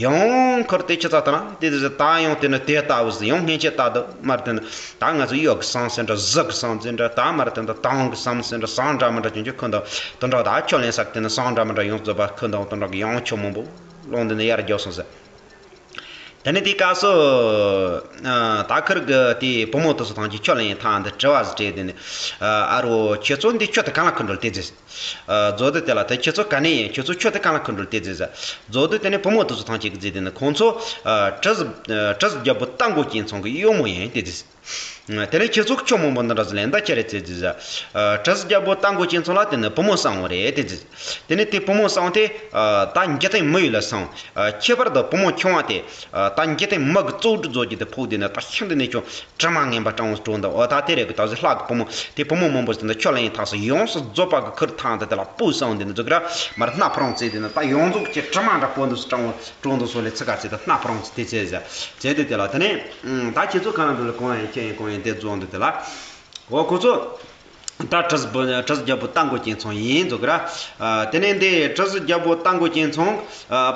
ཡང་ཁུར་དེ་ཁྱི་ཚ་དེ་ན་དེ་དེ་ཟེར། ད་ཡང་དེ་ནས་དེ་ལྟ་བུ་ཟེར། ཡང་སྔན་ཆད་ལྟ་དུ་མར་དེ་ནས་ད་ང་ཚོ་གཡོ་གི་སང་ཟེར་འདྲ་གཟུགས་གི་སང་ཟེར་འདྲ་ད་མར་དེ་ནས་དང་གི་སང་ཟེར་འདྲ་སང་འདྲ་མི་འདྲ་ཆུང་ཆུང་ཁུ་འདུག་དེ་འདྲ་ད་ཁྱོད་ལེན་ས་དེ་ནས་སང་འདྲ་མི་འདྲ་ཡོངས་སུ་རྫོགས་པ་ཁུ་འདུག་དེ་འདྲ་གི་ཡང་ཁྱི་མང་པོ་ལོང་དེ་ནས་ཡར་རྒྱོབ་སོང་ཟེར། དེ་ནས་དེའི་སྐབས་སུ་ད་ཁིར་གི་དེའི་བུ་མོ་དེ་ཚོ་ཐང་ཅིག་ཁྱོད་ལ་ཡིན་ཐང་འདི་དྲི་བ་ཟིག་དྲིས། དེ་ནས་ཨ་རོ་ཁྱེད་ཚོ་འདི་ཁྱོད་དེ་གང་ལ་ཁུར་འགྲོ་དེ་ཟེར། རྫོགས་དུས་དེ་ལ་དེ་ཁྱེད་ཚོ་ག་ནས་ཡིན། ཁྱེད་ཚོ་ཁྱོད་དེ་གང་ལ་ཁུར་འགྲོ་དེ་ཟེར་ཟེར། རྫོགས་དུས་དེ་ནས་བུ་མོ་དེ་ཚོ་ཐང་ཅིག་གི་ཟེར། དེ་ནས་ཁོང་ཚོ་གྲི་གྲི་རྒྱལ་པོ་རྟ་མགོ་ཅན་ཚང་གི་གཡོག་མོ་ཡིན་དེ་ཟེར། དེ་ནས་ཁྱེད་ཚོ་ཁྱོད་མང་པོ་འདི་འདྲ་ཟིག་ལན་ད་ཁྱེད་རེ་ཚེ་ཟིག་ཟ། གྲི་ཟིག་རྒྱལ་པོ་རྟ་མགོ་ཅན་ཚང་ལ་དེ་ནས་བུ་མོ་བསང་བ་རེད་དེ་ཟིག་དེ་ནས་དེ་བུ་མོ་བསང་དེ་ད་འཇིག་རྟེན་མི་ཡུལ་ལ་སོང་། ཁྱད་པར་དུ་བུ་མོ་ཆུང་བ་དེ་ད་འཇིག་རྟེན་མི་གི་བཙོག་གྲི་བཟོ་རྒྱུ་དེ་ཕོག་དེ་ནས་ད་ཤིན་ཏུ་ནས་ཁྱོད་དྲི་མ་ངན་པ་སྤྲང་བོ་སྤྲོ་འདུག་འོ་ད་དེ་རེད་གི་ད་གཟོད་ལྷ་གི་བུ་མོ་དེ་བུ་མོ་མང་པོ་ཟིག་འདི་ཁྱོད་ལ་ཡིན་ཐག་སོ་ཡོངས་སུ་རྫོགས་པ་གི་ཁུར་ཐང་དེ་དེ་ལ་སྤུ་བསང་དེ་ནས་འཛུགས་ར་མར་སྣ་ཕུ་རང་བཙས་དེ་ནས་ད་ཡོངས་རྫོགས་ཀྱི་དྲི་མ་འདྲ་པོ་འདུག་སྤྲང་བོ། ཀྲུང་དུ་སོ་ལེ་ཚི་ཀ་ཚེ་ད་སྣ་ཕུ་རང་ཚེ་དེ་ཚེ་ཟ། ཚེ་དེ་དེ་ལ་དེ་ནས་ད་ཁྱེད་ཚོ་གང་འདུག་ལ་གང་ཡིན་ཁྱེད་ཡིན་གང་ཡིན་དེ་རྫོང་འདུག་དེ་ལ། འོ་ཁོ་ཚོ་ད་གྲི་ཟིག་བུ་གྲི་ཟིག་རྒྱལ་པོ་རྟ་མགོ་ཅན་ཚང་ཡིན་འཛུག་ར། དེ་ནས་འདི་གྲི་ཟིག་རྒྱལ་པོ་རྟ་མགོ་ཅན་ཚང་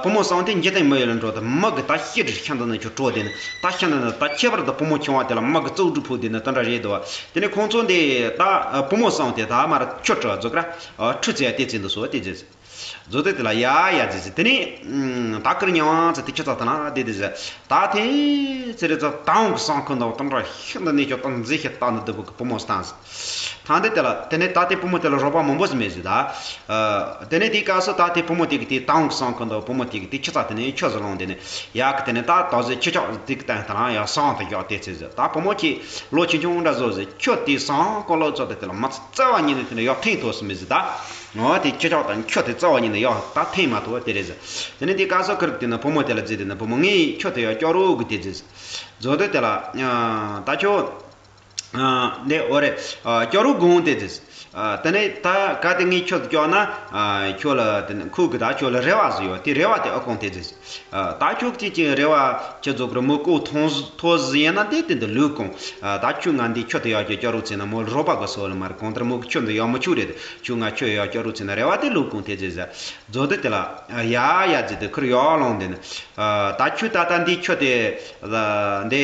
བུ་མོ་བསང་དེ་འཇིག་རྟེན་མི་ཡུལ་ལ་འགྲོ་དུ་མི་གི་ད་ཤི་དྲི་ཤིན་ཏུ་ནས་ཁྱོད་སྤྲོ་དེ་ནི་ད་ཤིན་ཏུ་ནས་ད་ཁྱད་པར་དུ་བུ་མོ་ཆུང་བ་དེ་ལ་མི་གི་བཙོག་གྲི་ཕོག་དེ་ནི་དེ་འདྲ་རེད་འདུག་དེ་ནས་ཁོང་ཚོ་འདི་ད་བུ་མོ་བསང་དེ་ད་མར་ཁྱོད་གྲི་འཛུག་ར། ཁྲུ་ཚེ་དེ་ཚེ་འདུག་སོ་དེ་ཚེ། བཟོ་དེ་དེ་ལ་ཡ་ཡ་ཟེར་ཟེར་དེ་ནས་ད་ཀིར་ཉེ་བ་ཚེ་དེ་ཁྱོད་ཚ་ད་ན་དེ་དེ་ཟེར་ད་དེ་ཚེ་རེ་ཚ་ད་འོང་གི་སང་ཁོ་འདའ་བ་དང་འདྲ་ཤིན་ཏུ་ནས་ཁྱོད་ད་མཛེས་ཤིག་ད་ནི་དུ་བུ་གི་བུ་མོ་སྟངས་ཟེར། ད་འདི་དེ་ལ་དེ་ནས་ད་དེ་བུ་མོ་དེ་ལ་རོགས་པ་མང་པོ་ཟིག་མེད་ཟེར་ད། དེ་ནས་དེའི་སྐབས་སུ་ད་དེ་བུ་མོ་དེ་གི་དེ་ད་འོང་གི་སང་ཁོ་འདའ་བ་བུ་མོ་དེ་གི་དེ་ཁྱོད་ཚ་དེ་ནས་ཁྱོད་ཟེར་ལོང་དེ་ནས་ཡ་གི་དེ་ནས་ད་ད་ཟེར་ཁྱོད་ཆག་དེ་གི་ད་ད་ལ་ཡ་སང་དེ་ཡག་དེ་ཚེ་ཟེར་ད་བུ་མོ་ཁྱེད་ལོ་ཆུང་ཆུང་འདྲ་བཟོ་ཟེར་ཁྱོད་དེ་སང་ཁོ་ལོ་ཚོ་དེ་དེ་ལ་མ་ཚ། རྩ་བ་ཉིད་ནས་དེ་ནས་ཡག་ཐེངས་ཐོག་སུ་མི་ཟིག་ད། འོ་དེ་ཁྱོད་ཆག་དང་ཁྱོད་དེ་རྩ་བ་ཉིད་ནས་ཡག་ད་ཐེངས་མ་ཐོག་དེ་རེད་ཟེར། དེ་ནས་དེ་སྐབས་སུ་ཁིར་དེ་ནས་བུ་མོ་དེ་ལ་བརྫིས་དེ་ནས་བུ་མོ་ངས་ཁྱོད་དེ་ཡག་སྐྱོ་རོགས་གི་དེ་བརྫིས། བཟོ་དེ་དེ་ལ་ད་ཁྱོད་འདི་འོ་རེད། སྐྱོ་རོགས་དགོངས་དེ་བརྫིས། དེ་ནས་ད་ག་དེ་ངས་ཁྱོད་སྐྱོ་ན་ཁྱོད་ལ་དེ་ནས་ཁུ་གི་ད་ཁྱོད་ལ་རེ་བ་ཟིག་ཡོད་དེ་རེ་བ་དེ་ཨ་ཁོང་དེ་བརྫིས། ད་ཁྱོད་ཀྱི་ཀྱི་རེ་བ་ཁྱོད་ཚོ་གི་མོ་ཀོ་ཐོང་ཐོ་ཟི་ཡིན་ན་དེ་དེ་འདི་ལུས་གོང་། ད་ཁྱོད་ང་འདི་ཁྱོད་དེ་ཡག་གི་སྐྱོ་རོགས་ཚེ་ན་མོ་རོགས་པ་གི་སོ་ལ་མར་གོང་ལྟར་མོ་གི་ཁྱོད་འདི་ཡག་མི་ཆུ་རེད། ཁྱོད་ང་ཁྱོད་ཡག་སྐྱོ་རོགས་ཚེ་ན་རེ་བ་དེ་ལུས་གོང་དེ་ཟེར་ཟ། མཛོ་དེ་དེ་ལ་ཡ་ཡ་ཟེར་དེ་ཁུར་ཡག་ལོང་དེ་ནི། ད་ཁྱོད་ད་ལྟ་འདི་ཁྱོད་དེ་འདི་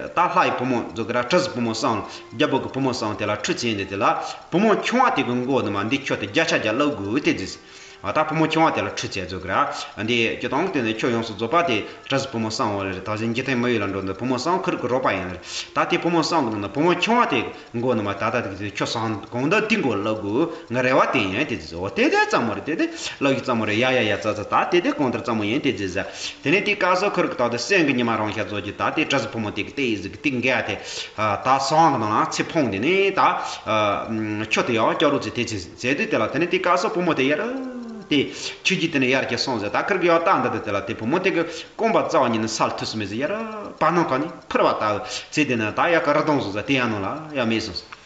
ད་ལྷ་ཡི་བུ་མོ་མཛོ་གི་ར་གྲི་ཟིག་བུ་མོ་སང་རྒྱལ་པོ་གི་བུ་མོ་སང་དེ་ལ་ཁྲུ་ཚེ་འདི་དེ་ལ་བུ་མོ་ཆུང་བ་དེ་གི་མགོ་ནི་མ་འདི་ཁྱོད་དེ་བརྒྱ་ཆ་བརྒྱ་ལབ་དགོས་དེ་ཟེར། ད་བུ་མོ་ཆུང་བ་དེ་ལ་ཁྲུ་ཚེ་མཛོ་གི་ར། འདི་ཁྱོད་དང་དེ་ནས་ཁྱོད་ཡོངས་སུ་རྫོགས་པ་དེ་གྲི་ཟིག་བུ་མོ་སང་བ་རེད། ད་གཟོད་འཇིག་རྟེན་མི་ཡུལ་ལ་འགྲོ་འདི་བུ་མོ་སང་ཁུར་གི་རོགས་པ་ཡིན་རེད། ད་དེ་བུ་མོ་སང་གི་ནང་ན་བུ་མོ་ཆུང་བ་དེ་མགོ་ནི་མ་ད་ད་དེ་ཁྱོད་སང་གོང་ད་དེ་མགོ་ལབ་དགོས་ང་རེ་བ་དེ་ཡིན་དེ་ཟེར། འོ་དེ་དེ་ཙམ་མོ་རེད། དེ་དེ་ལབ་ཡི་ཙམ་མོ་རེད། ཡ་ཡ་ཡ་ཙ་ཙ་ད་དེ་དེ་གོང་ལྟར་ཙམ་མོ་ཡིན་དེ་ཟེར་ཟེར། དེ་ནས་དེ་སྐབས་སུ་ཁུར་གི་ད་དེ་སེང་གི་ཉི་མ་རང་ཤ་ཚོ་གི་ད་དེ་གྲི་ཟིག་བུ་མོ་དེ་གི་དེ་ཡི་ཟིག་གི་དེ་འགའ་དེ་ད་སང་གི་ནང་ལ་ཚེ་ཕུང་དེ་ནས་ད་ཁྱོད་དེ་ཡག་སྐྱོ་རོགས་ཚེ་དེ་ཚེ་ཟེར་དུས་དེ་ལ་དེ་ནས་དེ་སྐབས་སུ་བུ་མོ་དེ་ཡར་དེ་ཆུ་རྒྱུད་དེ་ནས་ཡར་གྱི་སོང་ཟེར། ད་ཁུར་གི་ཡག་ད་འདི་དེ་དེ་ལ་དེ་བུ་མོ་དེ་གི་རྐང་པ་རྩ་བ་ཉིད་ནས་སལ་ཐུབ་སུ་མེད་ཟེར། ཡར་བར་སྣང་གང་ནས་འཕུར་བ་ལྟ་བུ་ཚེ་དེ་ན་ད་ཡག་ག་རི་དྭགས་སོང་ཟེར་དེ་ཡང་ནང་ལ་ཡག་མེད་སོང་ཟེར།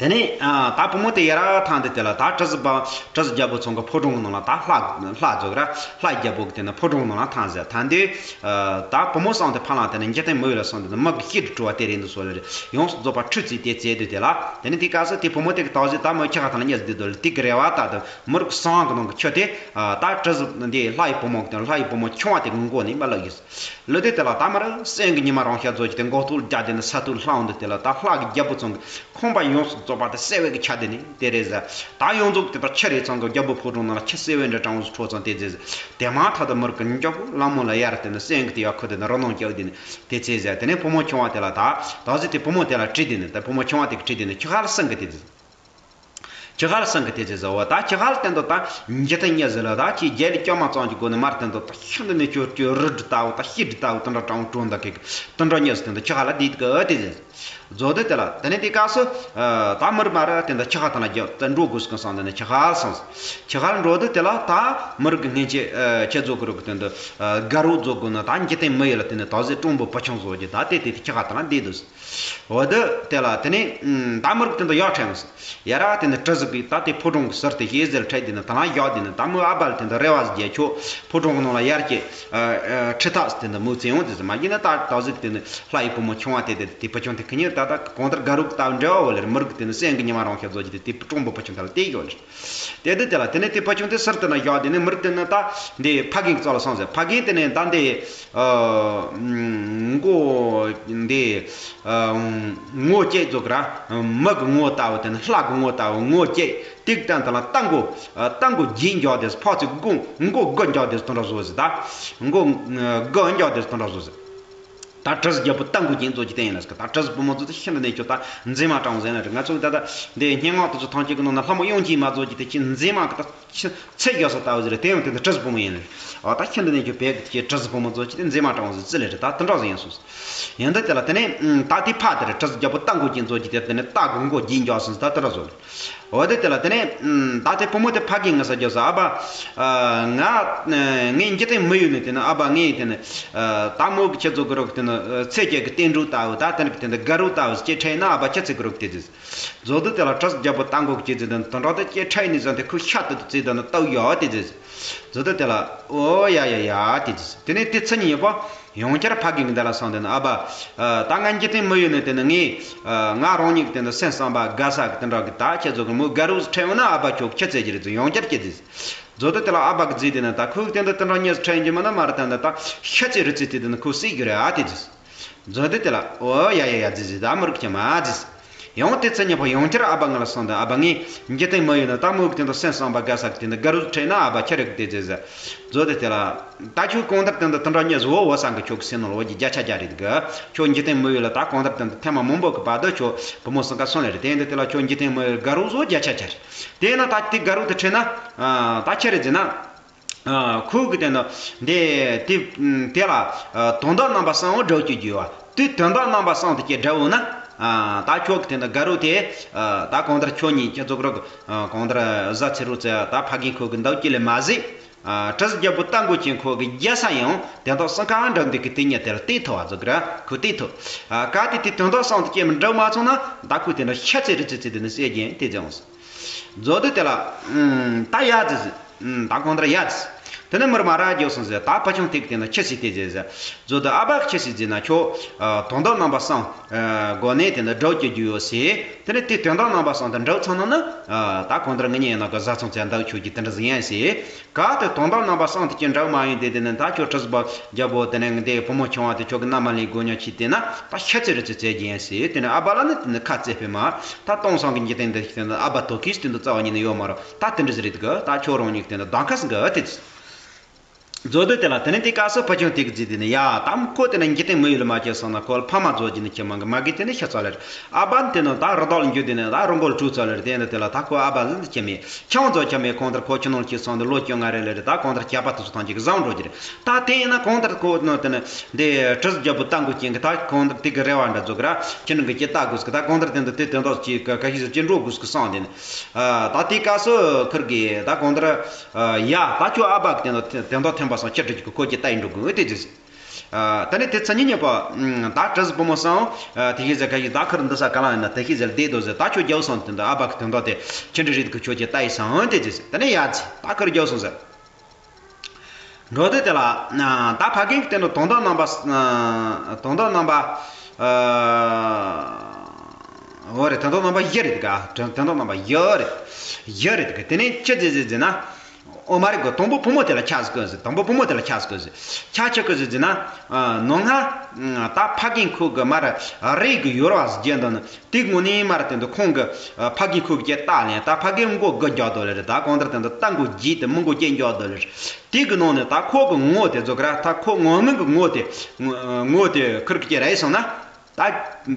དེ་ནས་ད་བུ་མོ་དེ་ཡར་ཐང་དེ་དེ་ལ་ད་གྲི་ཟིག་པ་གྲི་ཟིག་རྒྱལ་པོ་ཚང་གི་ཕོ་བྲང་གི་ནང་ལ་ད་ལྷ་ལྷ་རྫོགས་ར་ལྷ་རྒྱལ་པོ་གི་དེ་ན་ཕོ་བྲང་གི་ནང་ལ་ཐང་ཟེར། ཐང་དུས་ད་བུ་མོ་སང་དེ་ཕ་ལང་དེ་ནས་འཇིག་རྟེན་མི་ཡུལ་ལ་སོང་དེ་ནས་མི་གི་ཤི་དྲི་བ་དེ་རེད་འདུག་སོ་ལེ་རེད། ཡོངས་སུ་རྫོགས་པ་ཁྲུ་ཚེ་དེ་བཙལ་དུས་དེ་ལ་དེ་ནས་དེ་སྐབས་སུ་དེ་བུ་མོ་དེ་གི་ད་གཟོད་ད་མོ་ཁྱི་ཁ་ཐང་ལ་གཉིས་སུ་བསྡད་དུས་ལ་དེ་གི་རེ་བ་ད་དུ་མི་རིགས་སང་གི་ནང་གི་ཁྱོད་དེ་ད་གྲི་ཟིག་འདི་ལྷ་ཡི་བུ་མོ་གི་དེ་ལྷ་ཡི་བུ་མོ་ཆུང་བ་དེ་གི་མགོ་ནས་མ་ལབ་ཡིན། ལོ་དེ་དེ་ལ་ད་མར་སེང་གི་ཉི་མ་རང་ཤ་རྫོགས་ཀྱི་དེ་མགོ་ཐོག་རྒྱ་དེ་ནི་ས་ཐོག་ལྷང་འདི་དེ་ལ་ད་ལྷ་གི་རྒྱལ་པོ་ཚང་གི་ཁང་པ་ཡོངས་སུ་རྫོགས་པ་དེ་གསལ་བའི་གི་ཆ་དེ་ནི་དེ་རེད་ཟེར། ད་ཡོངས་རྫོགས་དེ་ད་ཁྱི་རེ་ཚང་གི་རྒྱལ་པོ་ཕོ་བྲང་ནང་ལ་ཁྱི་གསལ་བའི་འདྲ་གྲང་བོ་སུ་འཕྲོ་ཚང་དེ་རེད་ཟེར། དེ་མ་ཐག་ཏུ་མར་གི་མགྱོགས་པོ་ལ་མོ་ལ་ཡར་དེ་ནི་སེང་གི་དེ་ཡག་ཁུ་དེ་ནི་རོ་ནང་རྒྱག་དེ་ནི་དེ་ཚེ་ཟེར། དེ་ནས་བུ་མོ་ཆུང་བ་དེ་ལ་ད་ད་གཟོད་དེ་བུ་མོ་དེ་ལ་དྲིས་དེ་ནི་ད་བུ་མོ་ཆུང་བ་དེ་གི་དྲིས་དེ་ནི་ཁྱི་ཁ་ལ་སེང་གི་དེ་རེད། ཁྱི་ཁ་ལ་སེང་གི་དེ་ཚེ་ཟེར་བ་ད་ཁྱི་ཁ་ལ་བསྟན་དོ་ད་འཇིག་རྟེན་གཉིས་ཟེར་ལ་ད་ཁྱི་རྒྱལ་ལ་སྐྱོ་མ་ཙང་གི་སྒོ་ནས་མར་བསྟན་དོ་ད་ཤིན་ཏུ་ནས་སྐྱོ་སྐྱོ་རི་འདྲ་ལྟ་བུ་ད་ཤི་འདྲ་ལྟ་བུ་དེ་འདྲ་གྲང་བོ་དྲོ་འདུག་གི་དེ་འདྲ་གཉིས་སུ་བསྟན་དོ་ཁྱི་ཁ་ལ་དེ་གི་དེ་ཚེ་རྫོགས་དེ་དེ་ལ་དེ་ནས་དེ་སྐབས་སུ་ད་མི་རུ་མ་རུ་བསྟན་དོ་ཁྱི་ཁ་ཐང་ལ་རྒྱབ་ད་འགྲོ་དགོས་སྐོན་སང་དེ་ནས་ཁྱི་ཁ་ལ་སོང་ཟེར། ཁྱི་ཁ་ལ་འགྲོ་དེ་དེ་ལ་ད་མི་རུ་གི་སྔན་ཆད་ཁྱི་རྫོགས་གི་རུ་གི་བསྟན་དོ་དགའ་རོགས་རྫོགས་དགོས་ན་ད་འཇིག་རྟེན་མི་ཡི་ལ་དེ་ནས་ད་གཟོད་གྲོང་པོ་བུ་ཆུང་བཟོ་རྒྱུ་ད་དེ་དེ་དེ་ཁྱི་ཁ་ཐང་ལ་བསྡད་འདུག་ཟེར། འོ་དེ་དེ་ལ་དེ་ནས་ད་མི་རིགས་དེ་འདྲ་ཡག་ཕྲན་ཡ་ར་དེ་ནས་གྲི་ཟིག་གིས་ད་དེ་ཕོ་བྲང་གི་ཟུར་དེ་ཞེ་ཟེར་ཁྲིད་དེ་ནས་ད་ལ་བཞག་དེ་ནས་ད་མི་ཨ་བལ་དེ་འདྲ་རེ་བ་ཟིག་རྒྱལ་ཆོག་ཕོ་བྲང་གི་ནང་ལ་ཡར་གྱི་ཁྲི་ཐག་དེ་འདྲ་མོ་བཙན་ཡོང་དེ་ཟིག་མ་ཡིན་ན་ད་ད་ཟིག་དེ་ནས་ལྷ་ཡི་བུ་མོ་ཆུང་བ་དེ་དེ་དེ་བུ་ཆུང་དེ་ཁི་ཉིན་ད་ད་གང་ལྟར་དགའ་རོགས་ད་འབྲེལ་བ་བོ་ལེར་མི་རིགས་དེ་ནས་སེང་གི་ཉི་མ་རང་ཤ་བཟོ་རྒྱུ་དེ་དེ་ཕོ་བྲང་པོ་བུ་ཆུང་དེ་ལ་བལྟས་ཡོད་ལེར། དེ་དུས་དེ་ལ་དེ་ནས་དེ་ཕ་ཆུང་དེ་ཟུར་དེ་ན་བཞག་དེ་ནས་མི་རིགས་དེ་ནས་ད་འདི་ཕ་རྒན་རྩ་ལ་སོང་ཟེར། ཕ་རྒན་དེ་ནས་ད་འདི་མགོ་འདི་ངོ་བཅད་ཚོ་གི་ར་མི་གི་ངོ་ལྟ་བུ་དེ་ནས་ལྷ་གི་ངོ་ལྟ་བུ་ངོ་བཅད་དེ་གི་སྟེང་དེ་ལ་རྟ་མགོ་རྟ་མགོ་བརྒྱད་འཇོག་དེ་ཕག་ཚོས་དགུ་མགོ་དགུ་འཇོག་དེ་དེ་འདྲ་བཟོ་ཟེར། ད་མགོ་དགུ་འཇོག་དེ་དེ་འདྲ་བཟོ་ཟེར། ད་གྲུ་གཟིངས་རྒྱལ་པོ་རྟ་མགོ་རྒྱན་ཚོ་གི་སྟེང་ཡིན་ལ་ཟེར་གི། ད་གྲུ་གཟིངས་བུ་མོ་ཚོ་དེ་ཤིན་ཏུ་ནས་ཁྱོད་ད་མཛེས་མ་དྲང་ཟེར་ན་རེད། ང་ཚོ་གི་ད་ལྟ་འདི་སྙན་ངག་དེ་ཚོ་ཐང་ཆད་གི་ནང་ན་ལྷ་མོ་གཡང་སྐྱིད་མ་ཚོ་གི་དེ་ཁྱི་མཛེས་མ་གི་ད་ཁྱི་ཚད་རྒྱག་ས་ལྟ་བུ་ཟེར་རེད། དེ་ཡང་དེ་ད་གྲུ་གཟིངས་བུ་མོ་ཡིན་ལ་རེད། ཨ་ད་ཤིན་ཏུ་ནས་ཁྱོད་བོད་གི་ཁྱི་གྲུ་གཟིངས་བུ་མོ་ཚོ་གི་དེ་མཛེས་མ་དྲང་ཟེར་ཙི་ལ་རེད། ད་དེ་འདྲ་ཟིག་ཡིན་སོང་། ཡིན་ད་དེ་ལ་དེ་ནས་ད་དེ་ཕ་དེ་རེད། གྲུ་གཟིངས་རྒྱལ་པོ་རྟ་མགོ་རྒྱན་ཚོ་གི་དེ་དེ་ནས་རྟ་མགོ་མགོ་རྒྱན་རྒྱག་སོང་ཟེར། ད་དེ་འདྲ་ཟིག་རེད། འོ་དེ་དེ་ལ་དེ་ནས་ཨམ། ད་དེ་བུ་མོ་དེ་ཕ་གིར་ངུ་ས་རྒྱག་ས། ཨ་ཕ། ཨ། ང་ངའི་འཇིག་རྟེན་མི་ཡུལ་ནས་དེ་ནས་ཨ་ཕ་ངའི་དེ་ནས་ཨ། ད་མོ་གི་ཁྱེད་ཚོ་གི་རོགས་དེ་ནས་ཨ། ཚེ་སྐྱེལ་གི་བསྟན་འགྲོ་ལྟ་བུ། ད་དེ་ནས་དེ་ནས་དགའ་རོགས་ལྟ་བུ་སྐྱེ་ཕྲད་ན་ཨ་ཕ་ཁྱེད་ཚོ་གི་རོགས་དེ་ཟེར། མཛོ་དུ་དེ་ལ་གྲུ་གཟིངས་རྒྱལ་པོ་རྟ་མགོ་གི་ཁྱེད་ཚོ་དེ་ནས་དེ་འདྲ་དེ་སྐྱེ་ཕྲད་ནས་ཟེར་དེ་ཁོ་ཤ་དུ་དུ་ཚེ་དེ་ནས་ལྟ་བུ་ཡོད་དེ་ཟེར། མཛོ་དུ་དེ་ལ་ཨོ་ཡ་ཡ་ཡ་དེ་ཟེར། དེ་ནས་དེ་ཚེ་ཉིན་པ། ཡང་བསྐྱར་ཕ་གི་གི་འདི་ལ་སོང་དེ་ནས་ཨ་ཕ། ཨ། ད་ང་འཇིག་རྟེན་མི་ཡུལ་ནས་དེ་ནས་ངས། ཨ། ང་རང་ཉིད་ཀྱི་དེ་ནས་སེམས་བསམ་པ་དགའ་ས་གི་དེ་འདྲ་གི་ད་ཁྱེད་ཚོ་གི་མོ་དགའ་རོགས་སུ་ཁྲིད་འོང་ན་ཨ་ཕ་ཁྱོད་ཁྱི་ཚེ་གི་རེད་ཟེར། ཡང་བསྐྱར་སྐྱེ་ཟེར། མཛོ་དུ་དེ་ལ་ཨ་ཕ་གི་རྫིས་དེ་ནས་ད་ཁོས་དེ་འདྲ་དེ་འདྲ་ཉིད་ཁྲིད་རྒྱུ་མིན་ན་མ་རེད། ད་འདི་ད་ཤ་ཚེ་རི་ཚེ་དེ་དེ་ནས་ཁོ་སྲིད་རྒྱུ་རེད་ཨ་དེ་ཟེར། མཛོ་དུ་དེ་ལ་ཨོ་ཡ་ཡ་ཡ་རྫིས་ཟེར། ད་མི་རིགས་ཀྱི་མ་རྫིས། ཡང་དེ་ཚེ་ཉིན་པ་ཡང་བསྐྱར་ཨ་ཕ་ང་ལ་སོང་དང་ཨ་ཕ་ངས་འཇིག་རྟེན་མི་ཡུལ་ན་ད་མོ་གི་དེ་འདྲ་སེམས་བསམ་པ་དགའ་ས་གི་དེ་འདྲ་དགའ་རོགས་ཁྲིད་ན་ཨ་ཕ་ཁྱེད་རིག་དེ་ཟེར་ཟེར། མཛོ་དུ་དེ་ལ་ད་ཁྱོད་གང་ལྟར་དེ་འདྲ་དེ་འདྲ་ཉིད་བཟོ་བོ་བཟང་གི་ཁྱོད་ཀྱི་སེམས་ནང་ལ་བོ་གི་བརྒྱ་ཆ་བརྒྱ་རེད་གི། ཁྱོད་འཇིག་རྟེན་མི་ཡུལ་ལ་ད་གང་ལྟར་དེ་འདྲ་ཐེངས་མ་མང་པོ་གི་བར་དུ་ཁྱོད་བུ་མོ་སུ་འགའ་སོང་ལེ་རེད། དེ་འདྲ་དེ་ལ་ཁྱོད་འཇིག་རྟེན་མི་ཡུལ་དགའ་རོགས་བཟོ་བརྒྱ་ཆ་བརྒྱ་རེད། དེས་ན་ད་དེ་དགའ་རོགས་དེ་ཁྲིད་ན་ད་ཁྱེད་རིག་ཟེར་ན། ཨ། ཁོ་གི་དེ་ནི་འདི་དེ་དེ་ལ་ཨ། དོན་དག་རྣམ་པ་གསུམ་བོ་སྒྲུབ་བཅུག་རྒྱུ་བ། དེ་དོན་དག་རྣམ་པ་གསུམ་དེ་ཀྱི་སྒྲུབ་འོང་ན། ཨ། ད་ཁྱོད་ཀྱི་དེ་ནི་དགའ་རོགས་དེ་ཨ། ད་གང་ལྟར་ཁྱོད་གཉིས་ཀྱི་རྫོགས་རོགས་ཨ། གང་ལྟར་བཟའ་ཚེ་རོགས་ཚེ་ད་ཕ་རྒན་ཁོ་གི་འདབ་ཀྱི་ལས་མ་ཟད། ཨ། གྲུ་གཟིངས་རྒྱལ་པོ་རྟ་མགོ་ཅན་ཁོ་གི་རྒྱལ་ས་ཡང་དེ་དག་སང་ཁ་འགྲམ་འདི་གི་དེ་ཉིད་དེ་ལ་བལྟས་ཐུབ་བ་རྫོགས་ར་ཁོ་བལྟས་ཐུབ། ཨ། གལ་ཏེ་དེ་དོན་དག་གསུམ་དེ་ཀྱི་མི་འགྲུབ་མ་སོང་ན་ད་ཁོ་དེ་ནི་ཤ་ཚེ་རི་ཚེ་ཚེ་དེ་ནི་བསད་རྒྱུ་དེ་ཟེར་འོང་ཟེར། མཛོ་དུ་དེ་ལ་ཨུམ། ད་ཡ་ཟེར་ཟེར། ཨུམ། ད་གང་ལྟར་ཡ་ཟེར། དེ་ནས་མར་མ་ར་རྒྱོབ་སོང་ཟེར། ད་ཕ་ཆུང་དེ་གི་དེ་ན་ཁྱི་སྲིད་དེ་ཟེར་ཟེར། མཛོ་དུ་ཨ་ཕ་ཁྱི་སྲིད་ཟེར་ན་ཁྱོད་ཨ། དོན་དག་རྣམ་པ་གསུམ་ཨ། སྒོ་ནས་དེ་ན་སྒྲུབ་བྱེད་རྒྱུ་ཡོད་ཟེར། དེ་ནས་དེ་དོན་དག་རྣམ་པ་གསུམ་དེ་འགྲུབ་ཚར་ན་ནི་ཨ། ད་གང་ལྟར་ང་གཉིས་ཡིན་ན་གི་བཟའ་ཚང་ཚེ་འདབ་ཆོས་ཀྱི་དེ་འདྲ་ཟིག་ཡིན་ཟེར། གལ་ཏེ་དོན་དག་རྣམ་པ་གསུམ་དེ་ཀྱི་འགྲུབ་མ་ཡོང་དེ་དེ་ནས་ད་ཁྱོད་གྲུ་གཟིངས་རྒྱལ་པོ་དེ་ནས་འདི་བུ་མོ་ཆུང་བ་དེ་ཁྱོད་ཀྱི་མནའ་མ་ལེན་དགོས་ཉོ་ཆེ་དེ་ན་ད་ཤ་ཚེ་རི་ཚེ་ཚེ་རྒྱུ་ཡིན་ཟེར། དེ་ནས་ཨ་ཕ་ལ་ནི་དེ་ནས་ཁ་རྩེ་ཕེ་མ། ད་སྟོང་སང་གི་འཇིག་རྟེན་འདི་ཞིག་དེ་ནས་ཨ་ཕ་ཐོ་ཁིས་དེ་འདི་རྩ་བ་ཉིད་ནས་ཡོད་མ་རེད། ད་དེ་འདྲ་ཟིག་རེད་གི། ད་ཁྱོད་རང་ཉིད་དེ་འདི་གདམ་ཁ་ཟིག་གི་དེ། མཛོ་དུ་དེ་ལ་དེ་ནས་དེ་སྐབས་སུ་ཕ་ཆུང་དེ་གི་རྫིས་དེ་ནས་ཡ་ད་ཁོ་དེ་ནས་འཇིག་རྟེན་མི་ཡུལ་ལ་མ་སྐྱེས་སོང་ན་ཁོ་ལ་ཕ་མ་རྫོགས་ཀྱི་ནི་ཁྱི་མང་གི་མ་གི་དེ་ནས་ཤི་ཚར་ལེ་རེད། ཨ་ཕ་དེ་ནས་ད་རི་དྭགས་ལ་འགྱུར་དེ་ནས་ད་རི་མགོ་ལ་བྲོས་ཚར་ལེ་རེད། དེ་ནས་དེ་ལ་ད་ཁོ་ཨ་ཕ་ཟིག་ཁྱི་མེད་ཁྱི་མང་རྫོགས་ཁྱི་མེད། གང་ལྟར་ཁོ་ཁྱི་ནང་ལ་སྐྱེས་སོང་དེ་ལོ་བཅོ་ལྔ་རེ་ལེ་རེད། ད་གང་ལྟར་ཁྱད་པར་དེ་ཚོ་ཐམས་ཅད་གི་བཟང་འགྲོ་གི་རེད། ད་དེ་ཡིན་ན་གང་ལྟར་ཁོ་ནི་དེ་ནས་འདི་གྲུ་གཟིངས་རྒྱལ་པོ་རྟ་མགོ་ཅན་གི་ད་གང་ལྟར་དེ་གི་རེ་བ་འདྲ་རྫོགས་གི་ར་ཁྱི་ནང་གི་སྐྱེ་ལྟ་དགོས་གི། ད་གང་ལྟར་དེ་འདི་དེ་དོན་དག་ཅིག་ག་ག་ཤེད་ཟིག་ཅིག་འགྲོ་དགོས་གི་བསམ་དེ་ནས། ཨ། ད་དེ་སྐབས་སུ་ཁིར་གི་ད་གང་ལྟར། ཨ། ཡ་ད་ཁྱོད་ཨ་ཕ་གི་དེ་འདྲ་དེ་འདྲ་ཐེམ་པ་སང་ཁྱི་འདྲ་ཅིག་གི་ཁོ་ཀྱི་ལྟ་ཡི་འགྲོ་དགོས་དེ་ཟེར། ཨ། ད་ནི་དེ་ཚེ་ཉིན་གཉིས་པ། ཨ། ད་གྲུ་གཟིངས་བུ་མོ་སང་། ཨ། དེ་ཤེས་ཟེར་ག་ཤེད་ད་ཁིར་འདི་ས་ག་ལ་ཡིན་ན་དེ་ཤེས་ཟེར་བསྡད་དོ་ཟེར། ད་ཁྱོད་རྒྱབ་སོང་དེ་འདྲ་ཨ་ཕ་གི་དེ་འདྲ་དེ་ཁྱི་འདྲ་རེད་གི་ཁྱོད་ཀྱི་ལྟ་ཡི་སང་དེ་ཟེར། ད་ནི་ཡ་ཟེར་ད་ཁིར་རྒྱབ་སོང་ཟེར། འགྲོ་དུས་དེ་ལ་ད་ཕ་རྒན་གྱི་སྟེང་དུ་དོན་དག་རྣམ་པ། དོན་དག་རྣམ་པ། འོ་རེད། དོན་དག་རྣམ་པ་བཞི་རེད་ག་དོན་དག་རྣམ་པ་བཞི་རེད། བཞི་རེད་ག་དེ་ནས་ཅི་ཟེར་ཟེར་ཟེར་ན། ཨོ་མ་རེད་གོ། དང་པོ་བུ་མོ་དེ་ལ་ཆ་ཟིག་གོ་ཟེར། དང་པོ་བུ་མོ་དེ་ལ་ཆ་ཟིག་གོ་ཟེར། ཆ་ཆི་གོ་ཟེར་ཟེར་ན། ནང་ང་ད་ཕ་རྒན་ཁོ་གི་མར་རེས་གི་ཡོལ་བ་ཟིག་རྒྱབ་འདུག་ནི། དེ་དངོས་གནས་མར་དེ་འདུག་ཁོང་གི་ཕ་རྒན་ཁོ་གི་རྟ་ལེན་ད་ཕ་རྒན་མགོ་དགུ་རྒྱག་འདུག་ལེ་རེད། ད་གང་ལྟར་དེ་འདུག་རྟ་མགོ་བརྒྱད་དེ་མི་མགོ་བརྒྱད་རྒྱག་འདུག་ལེ་རེད། དེ་གི་ནང་ནས་ད་ཁོ་གི་ངོ་དེ་རྫོགས་ར་ད་ཁོ་ངོ་མིན་གི་ངོ་དེ། ངོ་དེ་ཁུར་གི་ཅེ་ར་ཡི་སོང་ན། ད་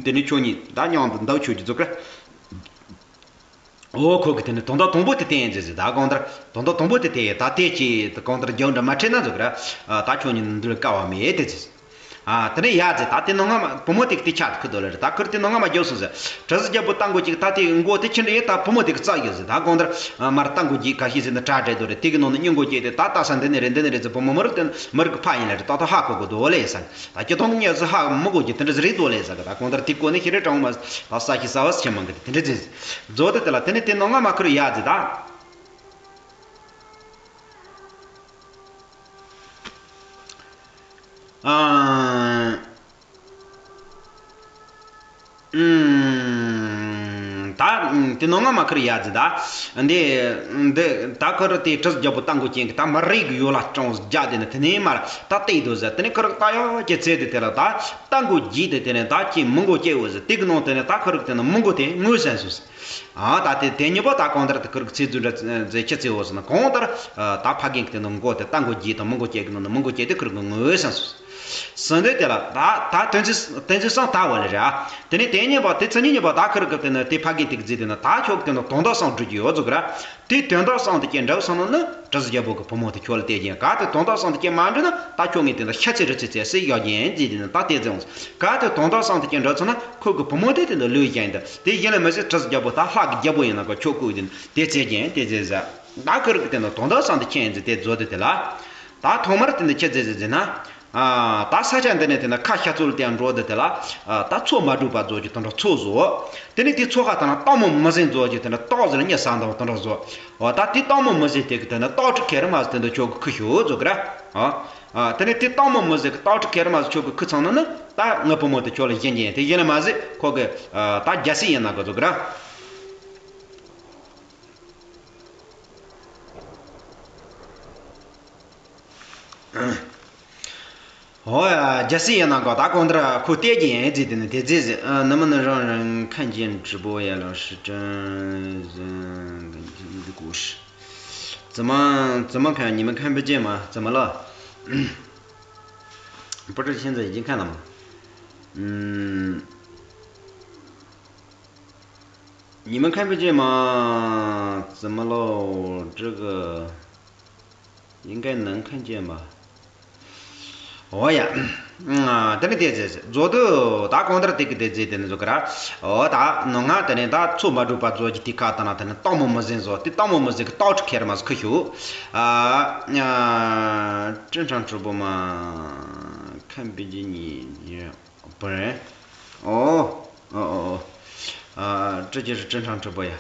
དེ་ནི་ཁྱོད་གཉིས་ད་མཉམ་དུ་འདུག་ཆོག་གི་རྫོགས་ར། འོ་ཁོ་གི་དེ་ནི་དོན་དག་དང་པོ་དེ་དེ་ཡིན་ཟེར་ཟེར། ད་གང་ལྟར་དོན་དག་དང་པོ་དེ་དེ་ཡིན། ད་དེ་ཅི་ད་གང་ལྟར་རྒྱབ་འདྲ་མ་ཁྲིད་ན་རྫོགས་ར། ད་ཁྱོད་གཉིས་འདུལ་དཀའ་བ་མེད་དེ་ཟེར། ཨ། དེ་ནས་ཡ་ཟེར། ད་དེ་ནང་ང་མ་བུ་མོ་དེ་གི་དེ་ཆ་དེ་ཁུར་འདུག་ལེ་རེད། ད་ཁུར་དེ་ནང་ང་མ་རྒྱབ་སོང་ཟེར། གྲུ་གཟིངས་རྒྱལ་པོ་རྟ་མགོ་ཅན་ད་དེ་མགོ་དེ་ཁྱི་འདྲ་ཡིན། ད་བུ་མོ་དེ་གི་རྩ་ཡོད་ཟེར། ད་གང་ལྟར་མར་རྟ་མགོ་བརྒྱད་ག་ཤེད་ཟེར་ན་གྲ་སྒྲིག་འདུག་རེད། དེ་གི་ནང་ནས་མི་མགོ་བརྒྱད་དེ་ད་ལྟ་ས་འདི་ནས་རེད་འདི་ནས་རེད་ཟེར། བུ་མོ་མི་རིགས་དེ་མི་རིགས་གི་ཕ་ཡིན་ལེ་རེད། ད་ད་ཧ་གོ་གོ་འདུག་ལེ་ཟེར། ད་ཁྱི་དང་གཉིས་སུ་ཧ་མི་གོ་རྒྱུ་དེ་འདྲ་ཟིག་རེད་འདུག་ལེ་ཟེར་གི། ད་གང་ལྟར་དེ་གོ་ནས་ཤི་རེ་གྲང་མ་ད་ས་ཤི་ས་བ་སི་ཆེ་མང་གི་དེ་འདྲ་ཟིག་མཛོ་དེ་དེ་ལ་དེ་ནས་དེ་ནང་ང་མ་ཁུར་ཡ་ཟེར་ད། ཨ། ཨུམ། ད་དེ་ནང་ང་མ་ཁུར་ཡ་ཟེར་ད། འདི་འདི་ད་ཁུར་དེ་གྲུ་གཟིངས་རྒྱལ་པོ་རྟ་མགོ་ཅན་གི་ད་མར་རེས་གི་ཡོལ་བ་སྤྲང་རྒྱག་དེ་ནི་དེ་ནས་མར་ད་བལྟས་འདུག་ཟེར། དེ་ནས་ཁུར་ད་ཡོ་ཅེ་ཚེ་དེ་དེ་ལ་ད་རྟ་མགོ་བརྒྱད་དེ་དེ་ནས་ད་ཁྱི་མི་མགོ་བརྒྱད་འོ་ཟེར། དེ་གི་ནང་དེ་ནས་ད་ཁུར་དེ་ནས་མི་མགོ་དེ་ངོས་ཟིན་སོང་ཟེར། ཨ། ད་དེ་དེ་གཉིས་པོ་ད་གང་ལྟར་དེ་ཁུར་གི་ཚེ་རྫུ་འདྲ་ཟེར་ཁྱི་ཚེ་འོ་ཟེར་ན་གང་ལྟར་ད་ཕ་རྒན་གི་དེ་ནས་མགོ་དེ་རྟ་མགོ་བརྒྱད་དང་མི་མགོ་བརྒྱད་གི་ནང་ནས་མི་མགོ་བརྒྱད་དེ་ཁུར་གི་ངོས་ཟིན་སོང་། ཟེར་འདོད་དེ་ལ་ད་ད་དོན་ཚན་དོན་ཚན་གསུམ་ད་བ་ལེ་རེད་ཨ། དེ་ནས་དེ་གཉིས་པ་དེ་ཚན་གཉིས་པ་ད་ཁིར་གི་དེ་ནི་དེ་ཕ་གི་དེ་གི་རྫི་དེ་ནི་ད་ཁྱོད་གི་དེ་ནི་དོན་དག་གསུམ་འགྲུབ་ཀྱི་ཡོད་ཟུག་ར། དེ་དོན་དག་གསུམ་དེ་ཀྱི་འགྲུབ་སོང་ན་ནི་བྲུ་ཟི་རྒྱལ་པོ་གི་བུ་མོ་དེ་ཁྱོད་ལ་བལྟས་ཀྱིན་ག་དེ་དོན་དག་གསུམ་དེ་ཀྱི་མ་འགྲུབ་ན་ད་ཁྱོད་ངས་དེ་ནི་ཤ་ཚའི་རི་ཚི་ཚེ་སྲིད་ཡོད་ཀྱིན་རྫི་དེ་ནི་ད་དེ་རྫི་འོང་། ག་དེ་དོན་དག་གསུམ་དེ་ཀྱི་འགྲུབ་སོང་ན་ཁོ་གི་བུ་མོ་དེ་དེ་ནི་ལུས་ཀྱིན་དེ་དེ་ཡིན་ལ་མི་ཚེ་བྲུ་ཟི་རྒྱལ་པོ་ད་ལྷ་གི་རྒྱལ་པོ་ཡིན་ན་ག་ཁྱོད་ཁུག་དེ་ནི་དེ་ཚེ་ཀྱིན་དེ་ཚེ་ཟ། ད་ཁིར་གི་དེ་ནི་དོན་དག་གསུམ་དེ་ཁྱེད་ཡིན་རྫི་དེ་རྫོ་དེ་དེ་ལ། ད་ཐོག་མར་དེ་འདི་ཁྱེད་རྫི་རྫི་རྫི་ན། ཨ། ད་ས་ཆ་འདི་ནས་དེ་ན་ཁ་ཤ་ཚུལ་དེ་འགྲོ་འདི་དེ་ལ། ཨ། ད་ཚོ་མ་གྲུབ་པ་རྫོགས་ཀྱི་དོན་དག་ཚོ་བཟོ། དེ་ནས་དེ་ཚོ་ཁ་ད་ན་སྟག་མོ་མི་ཟིན་རྫོགས་ཀྱི་དེ་ན་སྟག་ཟེར་ལ་གཉིད་སད་འདུག་དོན་དག་བཟོ། འོ་ད་དེ་སྟག་མོ་མི་ཟིན་དེ་གི་དེ་ན་སྟག་ཁྲི་ཁེར་མ་ཟིན་དེ་འདི་ཁྱོད་གི་ཁུ་ཤོ་རྫོགས་གི་ར། ཨ། ཨ། དེ་ནས་དེ་སྟག་མོ་མི་ཟིན་གི་སྟག་ཁྲི་ཁེར་མ་ཟིན་ཁྱོད་གི་ཁུ་ཚང་ན་ནི་ད་ངའི་བུ་མོ་དེ་ཁྱོད་ལ་གཞན་གྱིན་དེ་ཡིན་ལ་མ་ཟིན་ཁོ་གི། ཨ། ད་རྒྱལ་སྲིད་ཡིན་ན་གི་རྫོགས་གི་ར། ཨོ་ཡ། རྒྱལ་སྲིད་ཡིན་ན་གོ་ད་གང་ལྟར་ཁོ་བལྟས་ཀྱི་ཡིན་ཟེར་དེ་ནི་དེ་རྫས་ཟེར། ཨ། ནི་མིན་རང་རང་ཁན་ཅན་直播呀老师真是个故事。怎么怎么看？你们看不见吗？怎么了？不是现在已经看了吗？嗯，你们看不见吗？怎么喽？这个。 应该能看见吧？འོ་ཡ། ཨ། དེ་ནི་དེ་ཟེར་ཟེར། རྫོགས་དུས་ད་གང་ལྟར་དེ་གི་དེ་ཟེར་དེ་ནི་བཟོ་གི་ར། འོ་ད་ནང་ང་དེ་ནི་ད་ཚོ་མ་གྲུབ་པ་རྫོགས་ཀྱི་དེ་ཁ་ད་ན་དེ་ནི་སྟག་མོ་མི་ཟིན་བཟོ། དེ་སྟག་མོ་མི་ཟིན་གི་སྟག་ཁྲི་ཁེར་མ་ཟིན་ཁུ་ཤུ། ཨ། ཨ། 正常直播吗？看不见你。 不然。哦，哦哦哦。啊，这就是正常直播呀。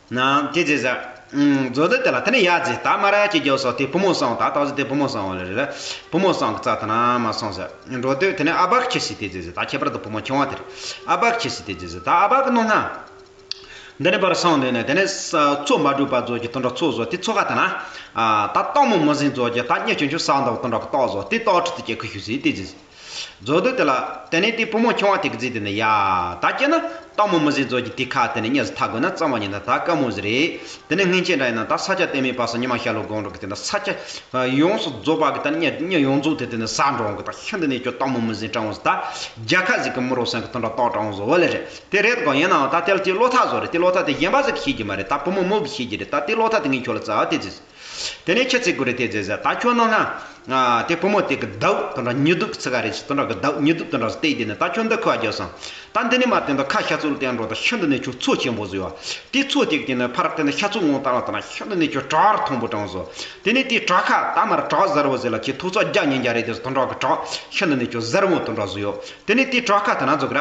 ན་དེ་རྫི་ཟ། ཨུམ། རྫོགས་དུས་དེ་ལ་དེ་ནས་ཡ་རྫི་ད་མ་ར་ཡ་གཅིག་རྒྱབ་སོ་དེ་བུ་མོ་སང་ད་ད་ཟི་དེ་བུ་མོ་སང་བ་ལ་རེད། བུ་མོ་སང་གི་རྩ་དེ་ན་མ་སང་ཟ། འགྲོ་དུས་དེ་ནས་ཨ་བག་ཁྱི་སི་དེ་རྫི་ཟ། ད་ཁྱད་པར་དུ་བུ་མོ་ཆུང་བ་དེ་རེད། ཨ་བག་ཁྱི་སི་དེ་རྫི་ཟ། ད་ཨ་བག་གི་ནང་ན། འདི་ནས་པར་སང་ནས་ནས་དེ་ནས་ཚོ་མ་གྲུབ་པ་རྫོགས་ཀྱི་དོན་དག་ཚོ་བཟོ་དེ་ཚོ་ག་ད་ན། ད་སྟག་མོ་མི་ཟིན་རྫོགས་ཀྱི་ད་གཉིད་ཆུང་ཆུང་སང་ད་དོན་དག་གི་སྟག་བཟོ་དེ་སྟག་ཁྲི་དེ་ཀྱི་ཁུ་ཤུ་ཟི་དེ་རྫི་ཟ། རྫོགས་དུས་དེ་ལ་དེ་ནས་དེ་བུ་མོ་ཆུང་བ་དེ་གི་རྫི་དེ་ནས་ཡ། ད་ཀྱེ་ན་སྟག་མོ་མི་ཟིན་རྫོགས་ཀྱི་དེ་ཁ་དེ་ནས་གཉིད་སུ་ཐག་དགོས་ན་གཙང་མ་ཉིད་ན་ད་དཀའ་མོ་ཟིག་རེད། དེ་ནས་སྔན་ཆད་འདྲ་ཡིན་ན་ད་ས་ཆ་དེ་མེད་པ་སུ་ཉི་མ་ཤར་ལོ་དགོང་དྲོ་གི་དེ་ན་ས་ཆ་ཡོངས་སུ་རྫོགས་པ་གི་ད་གཉིད་གཉིད་ཡོངས་རྫོགས་དེ་དེ་ནས་ས་འགྲོ་གི་ད་ཤིན་ཏུ་ནས་ཁྱོད་སྟག་མོ་མི་ཟིན་དྲང་བོ་ཟིག་ད་རྒྱལ་ཁ་ཟིག་གི་མི་རོ་སེང་གི་དོན་དག་སྟག་དྲང་བོ་ཟིག་བ་ལེ་རེད། དེ་རེད་དགོ་ཡིན་ནའང་ད་དེ་ལ་དེ་བློ་ཐག་བཟོ་རེད། དེ་བློ་ཐག་དེ་གཞན་པ་ཟིག་གིས་ཤེས་ཀྱི་མ་རེད། ད་བུ་མོ་མོ་གིས་ཤེས་ཀྱི་རེད། ད་དེ་བློ་ཐག་དེ་ངས་ཁྱོད་ལ་རྩ་བ་དེ་ཟེར། དེ་ནས་ཁྱེད་ཚིག་གུ་རེ་དེ་ཟེར་ཟེར། ད་ཁྱོད་ནང་ན། ཨ། དེ་བུ་མོ་དེ་གི་ཟླ་བོ་དེ་འདྲ་ཉི་གདུགས་ཚིག་ག་རེ་ཞིག་དེ་འདྲ་གི་ཟླ་བོ་ཉི་གདུགས་དེ་འདྲ་ཟེར་དེ་དེ་ནས་ད་ཁྱོད་འདི་ཁུ་བ་རྒྱབ་སོང་། ད་འདི་ནས་མ་དེ་འདྲ་ཁ་ཤ་ཚུལ་དེ་འགྲོ་ད་ཤིན་ཏུ་ནས་ཁྱོད་ཚོ་ཆེན་པོ་ཟིག་ཡོད། དེ་ཚོ་དེ་གི་དེ་ནས་ཕར་དེ་ནས་ཤ་ཚུགས་ངོ་ལྟ་ལ་ད་ན་ཤིན་ཏུ་ནས་ཁྱོད་བྲག་རི་མཐོན་པོ་དྲང་བཟོ། དེ་ནས་དེ་བྲག་ཁ་ད་མར་བྲག་གཟར་བོ་ཟེར་ལ་ཁྱེད་ཐུག་ཚོ་རྒྱ་ཉིན་རྒྱ་རེད་དེ་དེ་འདྲ་གི་བྲག་ཤིན་ཏུ་ནས་ཁྱོད་གཟར་མོ་དེ་འདྲ་ཟིག་ཡོད། དེ་ནས་དེ་བྲག་ཁ་དེ་ན་འཛུགས་ར།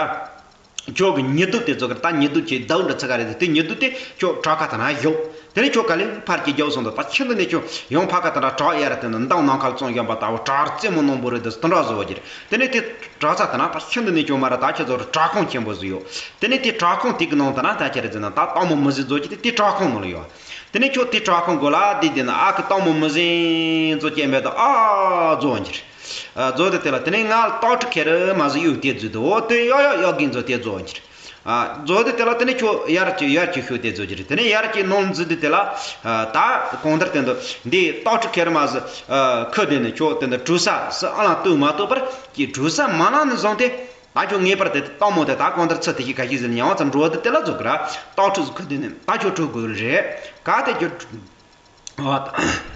ཁྱོད་ཀྱི་ཉི་གདུགས་དེ་ཚོ་གི་ད་ཉི་གདུགས་ཀྱི་ཟླ་བོ་འདྲ་ཚ་ག་རེད་དེ་དེ་ཉི་གདུགས་དེ་ཁྱོད་བྲག་ཁ་དེ་ན་ཡོད། དེ་ནས་ཁྱོད་ག་ལེ་ཕར་གྱི་རྒྱབ་སོང་དུ་ད་ཤིན་ཏུ་ནས་ཁྱོད་ཡང་ཕ་ག་དེ་འདྲ་བྲག་ཡ་ར་དེ་ནི་མདང་ནམ་མཁར་བཙོང་བཞིན་པ་ལྟ་བུ་བྲག་རྩེ་མོ་རྣོན་པོ་རེད་དེ་དེ་འདྲ་བཟོ་བ་གྱིས། དེ་ནས་དེ་བྲག་ཚ་དེ་ན་ད་ཤིན་ཏུ་ནས་ཁྱོད་མ་ར་ད་ཁྱེད་ཚོ་རུ་བྲག་ཁུང་ཆེན་པོ་ཟིག་ཡོད། དེ་ནས་དེ་བྲག་ཁུང་དེ་གི་ནང་དེ་ན་ད་ཁྱེད་རེ་ཟེར་ན་ད་སྟག་མོ་མི་ཟིན་རྫོགས་ཀྱི་དེ་དེ་བྲག་ཁུང་ནང་ལ་ཡོད། དེ་ནས་ཁྱོད་དེ་བྲག་ཁུང་སྒོ་ལ་བསྡད་དེ་ན་ཨ་ཁུ་སྟག་མོ་མི་ཟིན་རྫོགས་ཀྱི་མེད་དོ་ཨ་རྫོགས་གྱིས། ཨ། རྫོགས་དུས་དེ་ལ་དེ་ནས་ང་ལ་སྟག་ཁྲི་ཁེར་མ་ཟིག་གཡུག་དེ་རྫུས་དུ་འོ་དེ་གཡོག་གཡོག་གཡོག་གིན་རྫོགས་དེ་རྫོགས་གྱིས། ཨ། རྫོགས་དུས་དེ་ལ་དེ་ནས་ཁྱོད་ཡར་གྱི་ཡར་གྱི་ཤུགས་དེ་རྫོགས་གྱིས། དེ་ནས་ཡར་གྱི་ནང་འཛུལ་དུས་དེ་ལ། ཨ། ད་གང་ལྟར་དེ་འདུག་འདི་སྟག་ཁྲི་ཁེར་མ་ཟིག་ཨ། ཁུ་དེ་ནས་ཁྱོད་དེ་འདུག་གྲུ་ས་སུ་ཨ་ལང་སྟོན་མ་ཐུབ་པར་གྱི་གྲུ་ས་མ་ལང་ནས་བཟུང་སྟེ། ད་ཁྱོད་ངེས་པར་དུ་སྟག་མོ་དེ་ད་གང་ལྟར་ཚུར་དེ་ཞིག་ག་ཞིག་ཟིག་མྱང་བ་ཙམ་འགྲོ་དུས་དེ་ལ་རྫོགས་གྱིས་ར། སྟག་ཁྲི་ཟིག་ཁུ་དེ་ནས་ད་ཁྱོད་གྲུ་དགོས་རེད། ག་དེ་ཁྱོད། ཨ།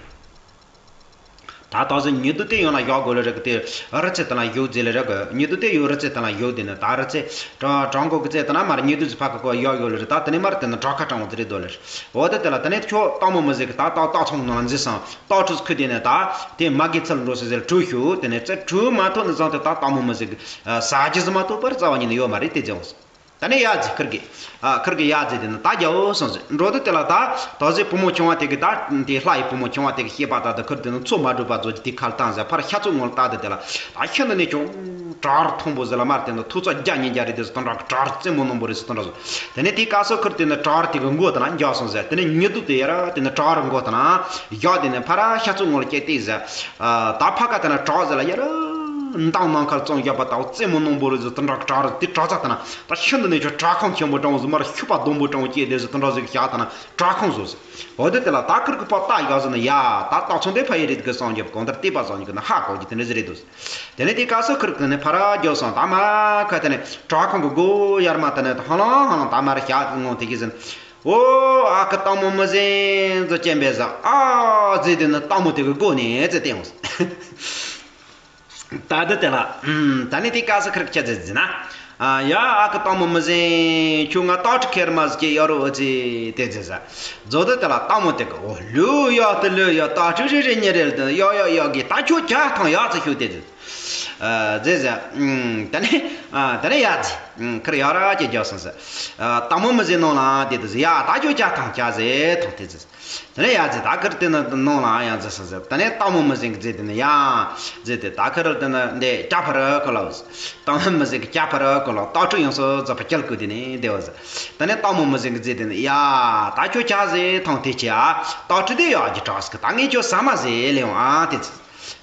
ད་ད་གཟོད་ཉི་གདུགས་དེ་ཡང་ན་ཡག་དགོས་ལེ་རེད་གི་དེ་རི་རྩེ་དེ་ན་ཡོད་ཟེར་ལེ་རེད་གི། ཉི་གདུགས་དེ་ཡོད་རི་རྩེ་དེ་ན་ཡོད་དེ་ནི་ད་རི་རྩེ་གྲང་གྲང་གོ་གི་རྩེ་དེ་ན་མར་ཉི་གདུགས་ཟིག་ཕ་གི་གོ་ཡག་ཡོད་ལེ་རེད། ད་དེ་ནས་མར་དེ་ན་བྲག་ཁ་དྲང་བོ་དེ་རེད་དོ་ལེ་རེད། འོ་དེ་དེ་ལ་དེ་ནས་ཁྱོད་སྟག་མོ་མི་ཟིག་གི་ད་སྟག་སྟག་ཚང་ནང་ལ་འཛུལ་སོང་། སྟག་ཁྲི་ཁུ་དེ་ནས་ད་དེ་མ་གི་ཚུར་འགྲོ་ཟེར་ཟེར་གྲུ་ཤུ་དེ་ནས་རྩེ་གྲུ་མ་ཐོན་ནས་བཟུང་སྟེ་ད་སྟག་མོ་མི་ཟིག་གི་ཟ་རྒྱུ་ཟིག་མ་གཏོགས་པར་རྩ་བ་ཉིད་ནས་ཡོད་མ་རེད་དེ་ཟེར་འོང་། ད་ནི་ཡ་ཟེར་ཁིར་གི། ཨ། ཁིར་གི་ཡ་ཟེར་དེ་ནི་ད་རྒྱལ་བོ་སོང་ཟེར་འགྲོ་དུས་དེ་ལ་ད་ད་ཟེར་བུ་མོ་ཆུང་བ་དེ་གི་ད་དེ་ལྷ་ཡི་བུ་མོ་ཆུང་བ་དེ་གི་བཤད་པ་ད་དེ་ཁིར་དེ་ནི་ཚོ་མ་གྲུབ་པ་ཚོ་གི་དེ་ཁ་ལ་བཏང་ཟེར་ཕར་ཤ་ཚུགས་ངོ་ལ་བལྟ་དེ་དེ་ལ་ད་ཤིན་ཏུ་ནས་ཀྱང་བྲག་རི་མཐོན་པོ་ཟེར་ལ་མར་དེ་ནི་ཐུག་ཚོ་རྒྱ་ཉིན་རྒྱ་རེད་དེ་ཟེར་དོན་དག་གི་བྲག་རི་རྩེ་མོ་རྣོན་པོ་རེད་ཟེར་དོན་དག་ཟེར། དེ་ནས་དེའི་སྐབས་སུ་ཁིར་དེ་ནི་བྲག་རི་དེ་གི་མགོ་དེ་ན་འགྱོ་སོང་ཟེར། དེ་ནས་ཉི་གདུགས་དེ་ཡར་དེ་ནི་བྲག་རི་མགོ་དེ་ན་བཞག་དེ་ནི་ཕར་ཤ་ཚུགས་ངོ་ལ་སྐྱེལ་ཏེ་ཟེར། ཨ། ད་ཕ་ག་དེ་ན་བྲག་ཟེར་ལ་ཡར། མདངས་ནམ་མཁར་བརྩམས་བཞག་པ་ལྟ་བུ། རྩེ་མོ་རྣོན་པོ་རེད་ཟེར། དེ་འདྲ་གྲྭ་རེད། དེ་གྲྭ་ཚང་དེ་ན་ད་ཤིན་ཏུ་ནས་ཀྱང་གྲྭ་ཁང་ཆེན་པོ་འདྲ་བོ་ཟིག་མར་ཤུག་པ་ལྡོམ་པོ་འདྲ་བོ་སྐྱེས་དེ་ཟིག། དེ་འདྲ་ཟིག་བཞག་དེ་ན་གྲྭ་ཁང་བཟོ་ཟིག། འོ་དེ་དེ་ལ་ད་ཁིར་གི་ཕར་ལྟ་ཡག་ཟིག་ན། ཡ་ད་སྟག་ཚང་དེ་ཕ་ཡུལ་རེད་གི་བསམ་རྒྱབ། གང་ལྟར་བལྟས་པ་བཟང་གི་ན་ཧ་གོ་གི། དེ་འདྲ་ཟིག་རེད་འདུག། དེ་ནས་དེ་སྐབས་སུ་ཁིར་གི་ནི་ཕར་རྒྱབ་སོང་། ད་མ་ཁ་དེ་ནས་གྲྭ་ཁང་གི་སྒོ་ཡར་མ་དེ་ནས་ཧ་ལང་ཧ་ལང་ད་མར་བཞག་ངོ་དེ་གི་ཟིན། ཨོ་ཨ་ཁུ་སྟག་མོ་མི་ཟན་ཟོ་ཅན་པས་ཟ། ཨ་ཟེར་དེ་ནི་སྟག་མོ་དེ་གི་སྒོ་ནས་ཙེ་བསྟན་འོང་། ད་དེ་དེ་ལ་ད་ནི་དེ་སྐབས་སུ་ཁིར་གི་ཆ་ཟེར་ཟིན་ན། ཨ་ཡ་ཨ་ཁུ་སྟག་མོ་མི་ཟན། ཁྱོད་ང་སྟག་ཁྲི་ཁེར་མ་ཟིག་ཅེས་ཡོད་རོ་ཨ་ཙི་དེ་ཟེར་ཟ། ཟོ་དེ་དེ་ལ་སྟག་མོ་དེ་གི་ཨོ་ལུ་ཡག་དེ་ལུ་ཡག་སྟག་ཁྲི་རེ་རེ་གཉིས་རེ་ལ་དེ་ཡག་ཡག་ཡག་གི། ད་ཁྱོད་ཇ་ཐང་ཡག་ཙི་ཤོད་དེ་ཟེར། ཨ་ཟེར་ཟེར། ཨུམ། ད་ནི་ཨ་ད་ནི་ཡ་ཟེར། ཨུམ། ཁིར་ཡག་ར་ཅེས་རྒྱག་སོང་ཟེར། ཨ་སྟག་མོ་མི་ཟན་ནང་ལ་དེ་དུ་ཟེར། ཡ་ད་ཁྱོད་ཇ་ཐང་ཇ་ཟེར་ཐང་དེ་ཟེར། ད་ནི་ཡ་ཟེར། ད་ཁིར་དེ་ནི་ནང་ལ་ཡང་ཟེར་སོང་ཟེར། ད་ནི་སྟག་མོ་མི་ཟན་གི་ཟེར་དེ་ནི་ཡ་ཟེར་དེ། ད་ཁིར་དེ་ནི་འདི་ཇ་ཕར་ཁོ་ལ་ཟེར། སྟག་མོ་མི་ཟན་གི་ཇ་ཕར་ཁོ་ལ། སྟག་ཁྲི་ཡོང་སོ་ཟེར་བ་ཁྱེར་ཁུ་དེ་ནི་དེ་བ་ཟེར། ད་ནི་སྟག་མོ་མི་ཟན་གི་ཟེར་དེ་ནི་ཡ་ད་ཁྱོད་ཇ་ཟེར་ཐང་དེ་ཅི་ཨ། སྟག་ཁྲི་དེ་ཡག་གི་གྲགས་སི་གི། ད་ངས་ཁྱོད་ཟ་མ་ཟེར་ལེ་ཡོང་ཨ་དེ་ཟེར།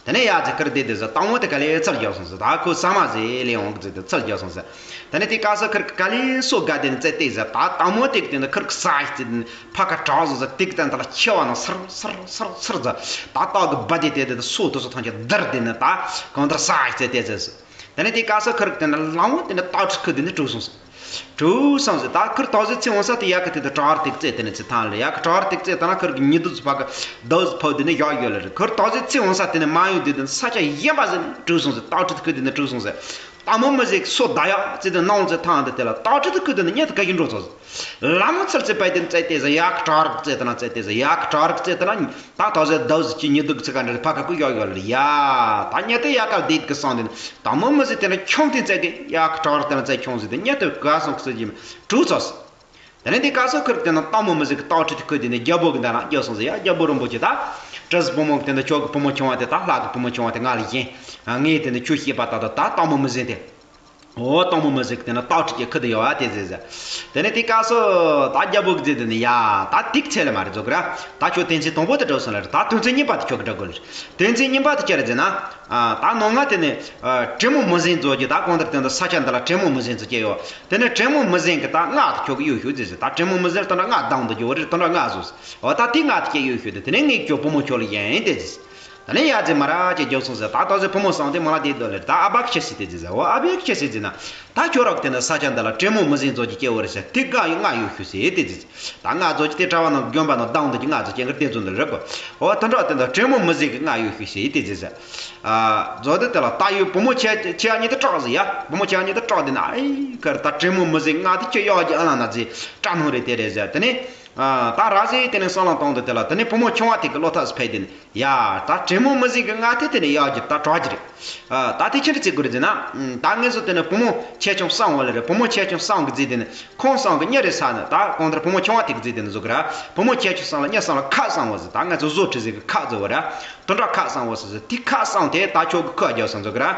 ད་ནི་ཡ་ཟེར། ཁིར་དེ་དེ་ཟེར། སྟག་མོ་དེ་ག་ལེ་ཚུར་རྒྱབ་སོང་ཟེར། ད་ཁོ་ཟ་མ་ཟེར་ལེ་ཡོང་གི་ཟེར་དེ་ཚུར་རྒྱབ་སོང་ཟེར། ད་ནི་དེ་སྐབས་སུ་ཁིར་ག་ལེ་སོ་དགའ་དེ་ནི་ཙེ་བལྟས་ཟེར། ད་སྟག་མོ་དེ་གི་དེ་ནི་ཁིར་གི་ཟ་ཡི་ཙེ་དེ་ནི་ཕ་ཁ་གྲགས་སོང་ཟེར། དེ་གི་དེ་ནི་ད་ལ་ཆེ་བ་ན་སིར་སིར་སིར་སིར་ཟེར། ད་སྟག་གི་སྦ་དེ་དེ་དེ་སོ་དེ་ཚོ་ཐམས་ཅད་བརྡར་དེ་ནི་ད་གང་ལྟར་ཟ་ཡི་ཙེ་དེ་ཟེར། ད་ནི་དེ་སྐབས་སུ་ཁིར་གི་དེ་ནི་ལམ་འོང་དེ་ནི་སྟག་ཁྲི་ཁུ་དེ་ནི་དྲུད་སོང་ཟེར། དྲུད་སོང་ཟེར། ད་ཁིར་ད་གཟོད་ཚེ་འོང་ས་དེ་ཡ་གི་དེ་དེ་གྲྭ་རུ་དེ་གི་ཙེ་དེ་ནི་ཚེ་ཐང་ལ། ཡ་གི་གྲྭ་རུ་དེ་གི་ཙེ་ད་ན་ཁིར་གི་ཉི་གདུགས་ཚོ་ཕ་གི་གདུགས་ཕབ་དེ་ནི་བཞག་ཡོད་ལ་རེད། ཁིར་ད་གཟོད་ཚེ་འོང་ས་དེ་ནི་མ་ཡོང་དུས་དེ་ནི་ས་ཆ་གཞན་པ་ཟིག་ནི་དྲུད་སོང་ཟེར། སྟག་ཁྲི་དེ་ཁུ་དེ་ནི་དྲུད་སོང་ཟེར། སྟག་མོ་མི་ཟན་གི་སོ་ད་ཡ་ཙེ་དེ་ནང་ཚེ་ཐང་དེ་དེ་ལ་སྟག་ཁྲི་དེ་ཁུ་དེ་ནི་ཉེ་དུ་ག་ཞིག་འགྲོ་ཚོ་ཟེར། ལམ་ཚུར་ཚེ་པའི་དེ་ནི་ཙེ་དེ་ཟེར། ཡ་གི་གྲྭ་རུ་ཙེ་དེ་ན་ཙེ་དེ་ཟེར། ཡ་གི་གྲྭ་རུ་ཙེ་དེ་ན། ད་ད་གཟོད་ཟླ་བ་གཅིག་གཉིས་སྡུག་གི་ཚིག་ག་འདྲ་ཕ་ག་ཀུ་ཡོག་ཡོག་ལ་ཡ། ད་ཉེ་དེ་ཡ་ག་བསྡད་གི་སང་དེ་ནི་སྟག་མོ་མི་ཟན་དེ་ན་ཁྱོང་དེ་ཙེ་གི་ཡ་གི་གྲྭ་རུ་དེ་ན་ཙེ་ཁྱོང་ཟེར་དེ་ཉེ་དེ་ག་སོང་གི་ཚིག་གི་གྲུ་ཚོ་ཟེར། དེ་ནས་དེ་སྐབས་སུ་ཁིར་དེ་ན་སྟག་མོ་མི་ཟན་གི་སྟག་ཁྲི་དེ་ཁུ་དེ་ནི་རྒྱལ་པོ་གི་འདྲ་ན་རྒྱབ་སོང་ཟེར། ཡ་རྒྱལ་པོ་རིན་པོ་ཆེ། ད་བྲིས་བུ་མོ་གི་དེ་ན་ཁྱོད་གི་བུ་མོ་ཆུང་བ་དེ་ད་ལྷ་གི་བུ་མོ་ཆུང་བ་དེ་ང་ལ་བྱིན། ངས་དེ་ན་ཁྱོད་བཤད་པ་ད་ད་ད་སྟག་མོ་མི་ཟན་དེ། འོ་སྟག་མོ་མི་ཟན་གི་དེ་ན་སྟག་ཁྲི་གི་ཁུ་དེ་ཡོད་ཨ་དེ་ཟེར་ཟེར། དེ་ནས་དེ་སྐབས་སུ་ད་རྒྱལ་པོ་གི་ཟན་དེ་ནི་ཡ་ད་དེ་གི་ཚད་ལ་མ་རེད་ཟེར་གི་ར། ད་ཁྱོད་དོན་ཚན་དང་པོ་དེ་འགྲུབ་སོང་ལ་རེད། ད་དོན་ཚན་གཉིས་པ་དེ་ཁྱོད་གི་འགྲུབ་དགོས་ལ་རེད། དོན་ཚན་གཉིས་པ་དེ་ཅི་རེད་ཟེར་ན། ཨ་ད་ནང་ང་དེ་ནས་ཨ་བྲན་མོ་མི་ཟན་ཚོ་གི་ད་གང་ལྟར་དེ་འདི་ས་ཆ་འདི་ལ་བྲན་མོ་མི་ཟན་ཚོ་སྐྱེས་ཡོད། དེ་ནས་བྲན་མོ་མི་ཟན་གི་ད་མངལ་དེ་ཁྱོད་གི་གཡུག་ཤོག་ཟེར་ཟེར། ད་བྲན་མོ་མི་ཟན་ལ་དེ་འདྲ་མངལ་ལྡང་འདུག་གི་འོ་རེད། དེ་འདྲ་མངལ་བཟོ་ཟེར། འོ་ད་དེ་མངལ་དེ་སྐྱེས་གཡུག་ཤོག་དེ་དེ་ནས་ངས་ཁྱོད་བུ་མོ་ཁྱོད་ལ་བྱིན་ཡིན་དེ་ཟེར། ད་ནས་ཡ་ཟེར་མ་ར་ཅེས་རྒྱབ་སོང་ཟེར། ད་ད་ཟེར་བུ་མོ་སང་དེ་མ་ལ་དེ་འདོད་ལེར་ད་ཨ་བག་ཁྱེད་སི་དེ་ཟེར་ཟེར། འོ་ཨ་བག་ཁྱེད་སི་ཟེར་ན། ད་ཁྱོད་རོགས་དེ་ནི་ས་ཆ་འདི་ལ་བྲན་མོ་མི་ཟན་ཚོ་གི་སྐྱེ་བོ་རེད་ཟེར། དེ་ག་ཡི་མངལ་གཡུག་ཤོག་ཟེར་དེ་ཟེར། ད་མངལ་ཚོ་གི་དེ་གྲྭ་བ་ནང་དགོན་པ་ནང་ལྡང་འདུག་གི་མངལ་ཚོ་སྐྱེ་གི་དེ་ཚོ་འདི་རེད་གོ། འོ་དེ་འདྲ་དེ་འདི་བྲན་མོ་མི་ཟན་གི་མངལ་གཡུག་ཤོག་ཟེར་དེ་ཟེར་ཟེར། ཨ་ཟོ་དེ་དེ་ལ་ད་ཡོད་བུ་མོ་ཆེ་ཆེ་ཡ་གཉིས་དེ་སྐྲག་ཟེར་ཡ། བུ་མོ་ཆེ་ཡ་གཉིས་དེ་སྐྲག་དེ་ན་ཨེ་ཁར་ད་བྲན་མོ་མི་ཟན་མངལ་དེ་ཁྱོད་གཡུག་གི་ཨ་ལ་ན་ཟེར་སྐྲག་སྣང་རེད་དེ་རེད་ཟེར། དེ་ནས། ཨ་ད་ར་ཟེ་དེ་ནས་བསམ་བློ་བཏང་དུས་དེ་ལ་དེ་ནས་བུ་མོ་ཆུང་བ་དེ་གི་བློ་ཐག་སུ་ཕེབས་དེ་ནས་ཡ་ད་བྲན་མོ་མི་ཟན་གི་མངལ་དེ་དེ་ནས་གཡུག་རྒྱུ་ད་དྲག་རྒྱུ་རེད། ཨ་ད་དེ་ཕྱིར་བརྩི་དགོས་རེད་ཟེར་ན། ཨ་ད་ངེད་ཚོ་དེ་ནས་བུ་མོ་ཆེ་ཆུང་གསུམ་ཡོད་ལེ་རེད། བུ་མོ་ཆེ་ཆུང་གསུམ་གི་རྗེས་དེ་ནས་ཁོང་གསུམ་གི་གཉིས་རེ་ས་ནས་ད་གང་ལྟར་བུ་མོ་ཆུང་བ་དེ་གི་རྗེས་དེ་ནས་བཟོ་གི་ར། བུ་མོ་ཆེ་ཆུང་གསུམ་ལ་གཉིས་གསུམ་ལ་ཁག་གསུམ་བོ་ཟེར། ད་ངེད་ཚོ་བཟོ་བྲིས་ཟིག་གི་ཁག་བཟོ་བ་ར། དེ་འདྲ་ཁག་གསུམ་བོ་ཟེར་ཟེར། དེ་ཁག་གསུམ་དེ་ད་ཁྱོད་གི་ཁུ་རྒྱབ་སོང་བཟོ་གི་ར།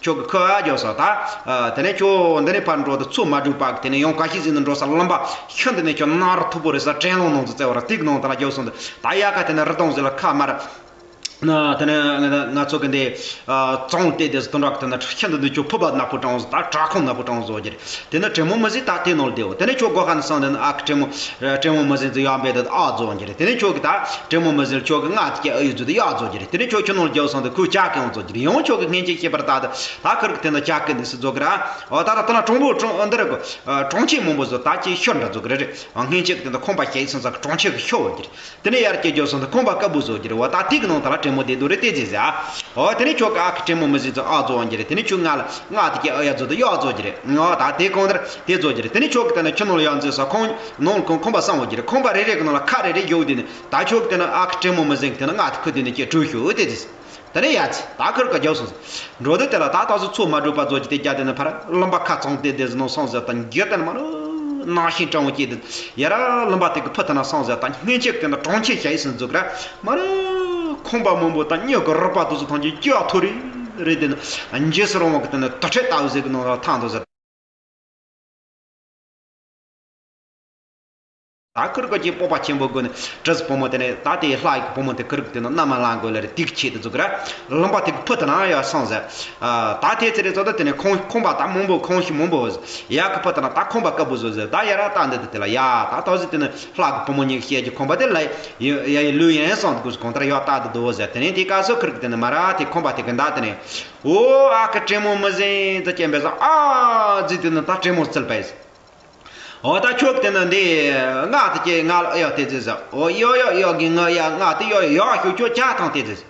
ཁྱོད་ཀྱི་ཁུ་བ་རྒྱབ་སོང་ད། ཨ་དེ་ནས་ཁྱོད་འདི་ནས་ཕར་འགྲོ་དུས་མཚོ་མ་འགྲོ་བར་གི་དེ་ནས་ཡང་ག་ཤེད་ཟིག་ནས་འགྲོ་ས་ལམ་པ་ཤིན་ཏུ་ནས་ཁྱོད་ནགས་རི་མཐུག་པོ་རེད་ས། དྲན་ལོང་ནང་དུ་བཙལ་བ་ར། དེ་གི་ནང་དུ་ལ་རྒྱབ་སོང་དུས་ད་ཡ་ག་དེ་ནས་རི་དྭགས་ཟིག་ལ་ཁ་དམར། ན་དེ་ནས་ང་ཚོ་གི་འདི་ཨ་གཙང་དེ་དེ་དུ་འགྲོ་གི་དེ་ནས་ཤིན་ཏུ་ནས་ཁྱོད་ཕུ་བ་ནག་པོ་གྲང་སོང་ད། དྲག་ཁོང་ནག་པོ་གྲང་སོང་གི་རེད། དེ་ནས་བྲན་མོ་མི་ཟན་ད་དེ་ནང་ལ་བསྡད་འོ། དེ་ནས་ཁྱོད་སྒོ་ཁ་ནས་སོང་དེ་ནས་ཨ་ཁུ་བྲན་མོ་བྲན་མོ་མི་ཟན་ཚོ་ཡར་འབད་དུས་ཨ་རྫོགས་འགྱུར་རེད། དེ་ནས་ཁྱོད་ཀྱི་ད་བྲན་མོ་མི་ཟན་ཁྱོད་ཀྱི་མངལ་དེ་སྐྱེ་ཨ་ཡོད་ཚོད་དུ་ཡར་རྫོགས་འགྱུར་རེད། དེ་ནས་ཁྱོད་ཁྱོད་ནང་ལ་རྒྱབ་སོང་དུས་ཁོས་ཇ་གང་རྫོགས་འགྱུར་རེད། ཡང་ཁྱོད་ཀྱི་སྔན་ཆད་ཤེས་པར་ད་དུ་ད་ཁུར་གི་དེ་ན་ཇ་གི་འདི་སུ་རྫོགས་གི་ར། འོ་ད་ད་ད་ན་གྲོང་པོ་གྲོང་འདི་ར་གོ། གྲོང་ཁྱེར་མང་པོ་ཟོ་ད་ཅི་ཤོར་འདྲ་རྫོགས་གི་རེད་རེད། སྔན་ཆད་ཀྱི་དེ་ན་ཁང་པ་ཞིག་སོང་ས་གི་གྲོང་ཁྱེར་གི་ཤོར་འོ་འགྱུར་རེད། དེ་ནས་ཡར་སྐྱེ་རྒྱབ་སོང་དུས་ཁང་པ་དཀར་པོ་བཟོ་གི་རེད། འོ་ད་དེ་གི་ནང་ད་ལ་བྲན་མོ་བསྡད་འདུག་རེད་དེ་ཟེར་ཟེར་ཨ། འོ་དེ་ནས་ཁྱོད་ཀྱི་ཨ་ཁུ་བྲན་མོ་མི་ཟན་ཚོ་ཨ་རྫོགས་འགྱུར་རེད། དེ་ནས་ཁྱོད་མངལ་མངལ་དེ་སྐྱེ་ཨ་ཡ་རྫོགས་དུས་ཡར་རྫོགས་ཀྱི་རེད། འོ་ད་དེ་གང་ལྟར་དེ་རྫོགས་ཀྱི་རེད། དེ་ནས་ཁྱོད་ཀྱི་དེ་ནས་ཁྱོད་ནང་ལ་ཡར་འཛུལ་ས་ཁང་ནང་ལ་ཁང་ཁང་པ་གསུམ་ཡོད་ཀྱི་རེད། ཁང་པ་རེ་རེ་གི་ནང་ལ་ཁག་རེ་རེ་ཡོད་དེ་ནས་ད་ཁྱོད་ཀྱི་དེ་ནས་ཨ་ཁུ་བྲན་མོ་མི་ཟན་གྱི་དེ་ནས་མངལ་དེ་ཁུར་དེ་ནས་སྐྱེ་བྲོས་ཤོག་དེ་ཟེར། དེ་ནས་ཡར་ཚེ་ད་ཁུར་ག་རྒྱབ་སོང་ཟེར། འགྲོ་དུས་དེ་ལ་ད་ད་སུ་མཚོ་མ་འགྲོ་བར་རྫོགས་ཀྱི་དེ་རྒྱ་དེ་ནས་ཕར་ལམ་པ་ཁ་གཙང་དེ་དེ་ཟེར་ནང་སོང་ཟེར། ད་འགྱུར་དེ་ནས་མ་ནུ་ནག་ཤིང་གྲང་བོ་སྐྱེས་དེ་ཡ་ར་ལམ་པ་དེ་གི་ཕུ་ཐ་ན་སོང་ཟེར། ད་སྔན་ཆད་དེ་ནས་གྲོང་ཁྱེར་ཞིག་སོང་འདུག་ར། མ་ར་ཁང་པ་མང་པོ་དང་སྨྱུག་གི་རིག་པ་དེ་ཚོ་ཐམས་ཅད་སྐྱ་ཐོ་རེ་རེ་དེ་ནས་འཇིགས་སུ་རུང་བ་གི་དེ་ནས་དུར་ཁྲོད་ལྟ་བུ་ཟེར་གི་ནང་ལ་ཐང་འདུག་ཟེར། ད་ཁུར་གི་ཅིག་སྤོབས་པ་ཆེན་པོ་དགོས་ནས་བྲིས་བུ་མོ་དེ་ནས་ད་དེ་ལྷ་ཡི་བུ་མོ་དེ་ཁུར་གི་དེ་ནས་མནའ་མ་ལེན་དགོས་ལེ་རེད། དེ་གི་ཆེད་དུ་འཛུགས་ར་ལུང་པ་དེ་གི་ཕུ་དེ་ན་ཡར་སོང་ཟེར། ཨ། ད་དེ་ཚེ་རེ་ཚོ་ད་དེ་ནས་ཁོང་ཁང་པ་ད་མང་པོ་ཁང་ཤིང་མང་པོ་ཡར་གི་ཕུ་དེ་ན་ད་ཁང་པ་དཀར་པོ་བཟོ་ཟེར། ད་ཡར་ད་འདི་དེ་དེ་ལ་ཡ་ད་ད་ཟེར། དེ་ནས་ལྷ་གི་བུ་མོ་གཉིས་ཀྱི་ཞལ་གྱི་ཁང་པ་དེ་ལ་ཡ་ཡ་ཡི་ལུས་ཡན་སོང་དགོས་གོང་ལྟར་ཡར་ད་དེ་དོ་ཟེར། དེ་ནས་དེ་སྐབས་སུ་ཁུར་གི་དེ་ནས་མ་ར་དེ་ཁང་པ་དེ་གི་མདའ་དེ་ནས། ཨོ་ཨ་ཁུ་དྲེད་མོང་མི་ཟིན་ཟེར་སྐད་འབོད་ཟེར། ཨ་ཟེར། དེ་ནས་ད་དྲེད་མོང་རྩལ་པས། འོ་ད་ཁྱོད་དེ་ནི་འདི་ང་དེ་ཀྱེ་ང་ལ་གཡོག་དེ་ཟེར་ཟེར། འོ་གཡོག་གཡོག་གཡོག་གི་ང་ཡ་ང་དེ་གཡོག་གཡོག་ཤོག་ཁྱོད་ཇ་ཐང་དེ་ཟེར།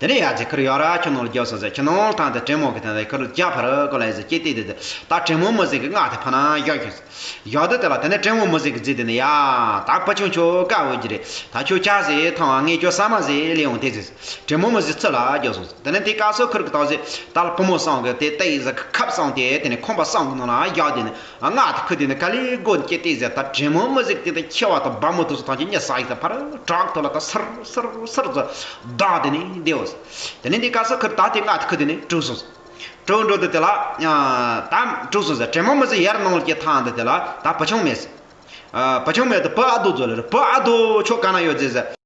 དེ་ནས་ཡ་ཟེར་ཁུར་ཡོག་ར་ཁྱོད་ནང་ལ་རྒྱབ་སོང་ཟེར། ཁྱོད་ནང་ཐང་དེ་དྲེད་མོང་གི་དེ་ནི་ཁུར་ཇ་ཕར་གོ་ལ་ཟེར་སྐད་དེ་དེ་དེ་ད་དྲེད་མོང་མི་ཟིན་གི་ང་དེ་ཕ་ན་གཡོག་ཤོག་ཟེར། གཡོག་དེ་དེ་ལ་དེ་ནས་དྲེད་མོང་མི་ཟིན་གི་ཟེར། དེ་ནས་ཡ་ད་བུ་ཆུང་ཁྱོད་དཀའ་འོས་ཀྱི་རེད། ད་ཁྱོད་ཇ་ཟེར་ཐང་བ་ངས་ཁྱོད་ཟ་མ་ཟེར་ལས་འོང་དེ་ཟེར། དྲེད་མོང་མི་ཟིན་ཚུར་ལ་རྒྱབ་སོང་ཟེར། དེ་ནས་དེ་སྐབས་སུ་ཁུར་གི་ད་ཟེར་ད་ལ་བུ་མོ་སང་གི་དེ་ཏེ་ཡི་ཟེར་ཁབ་སང་དེ་དེ་ནས་ཁང་པ་སང་གི་ནང་ལ་རྒྱག་དེ་ནས། ཨ། ང་དེ་ཁུ་དེ་ནི་ག་ལེ་དགོད་ཀྱི་དེ་ཟེར། ད་དྲེད་མོང་མི་ཟིན་དེ་ད་ཁྱེར་བ་དང་བ་མོ་དུ་སུ་ཐང་ཅིག་ཉེ་ས་ཡིག་ད་ཕར་བྲག་ཐོག་ལ་ད་སིར་སིར་སིར་ཟེར་བདག་དེ་ནི་དེའོ། དེ་ནི་འདི་སྐབས་སུ་ཁུར་ད་དེ་ང་དེ་ཁུ་དེ་ནི་དྲུག་སོང་། དྲུག་འགྲོ་དུ་དེ་ལ་ད་དྲུག་སོང་ཟེར། དྲེད་མོང་མི་ཟིན་ཡར་ནང་ལ་སྐྱེ་ཐང་དུ་དེ་ལ་ད་བུ་ཆུང་མེད་ཟེར། ཨ། བུ་ཆུང་མེད་དུ་བུ་ཨ་རྡོ་ཟེར་ལེ་རེད། བུ་ཨ་རྡོ་ཁྱོད་ག་ན་ཡོད་ཟེར་ཟེར།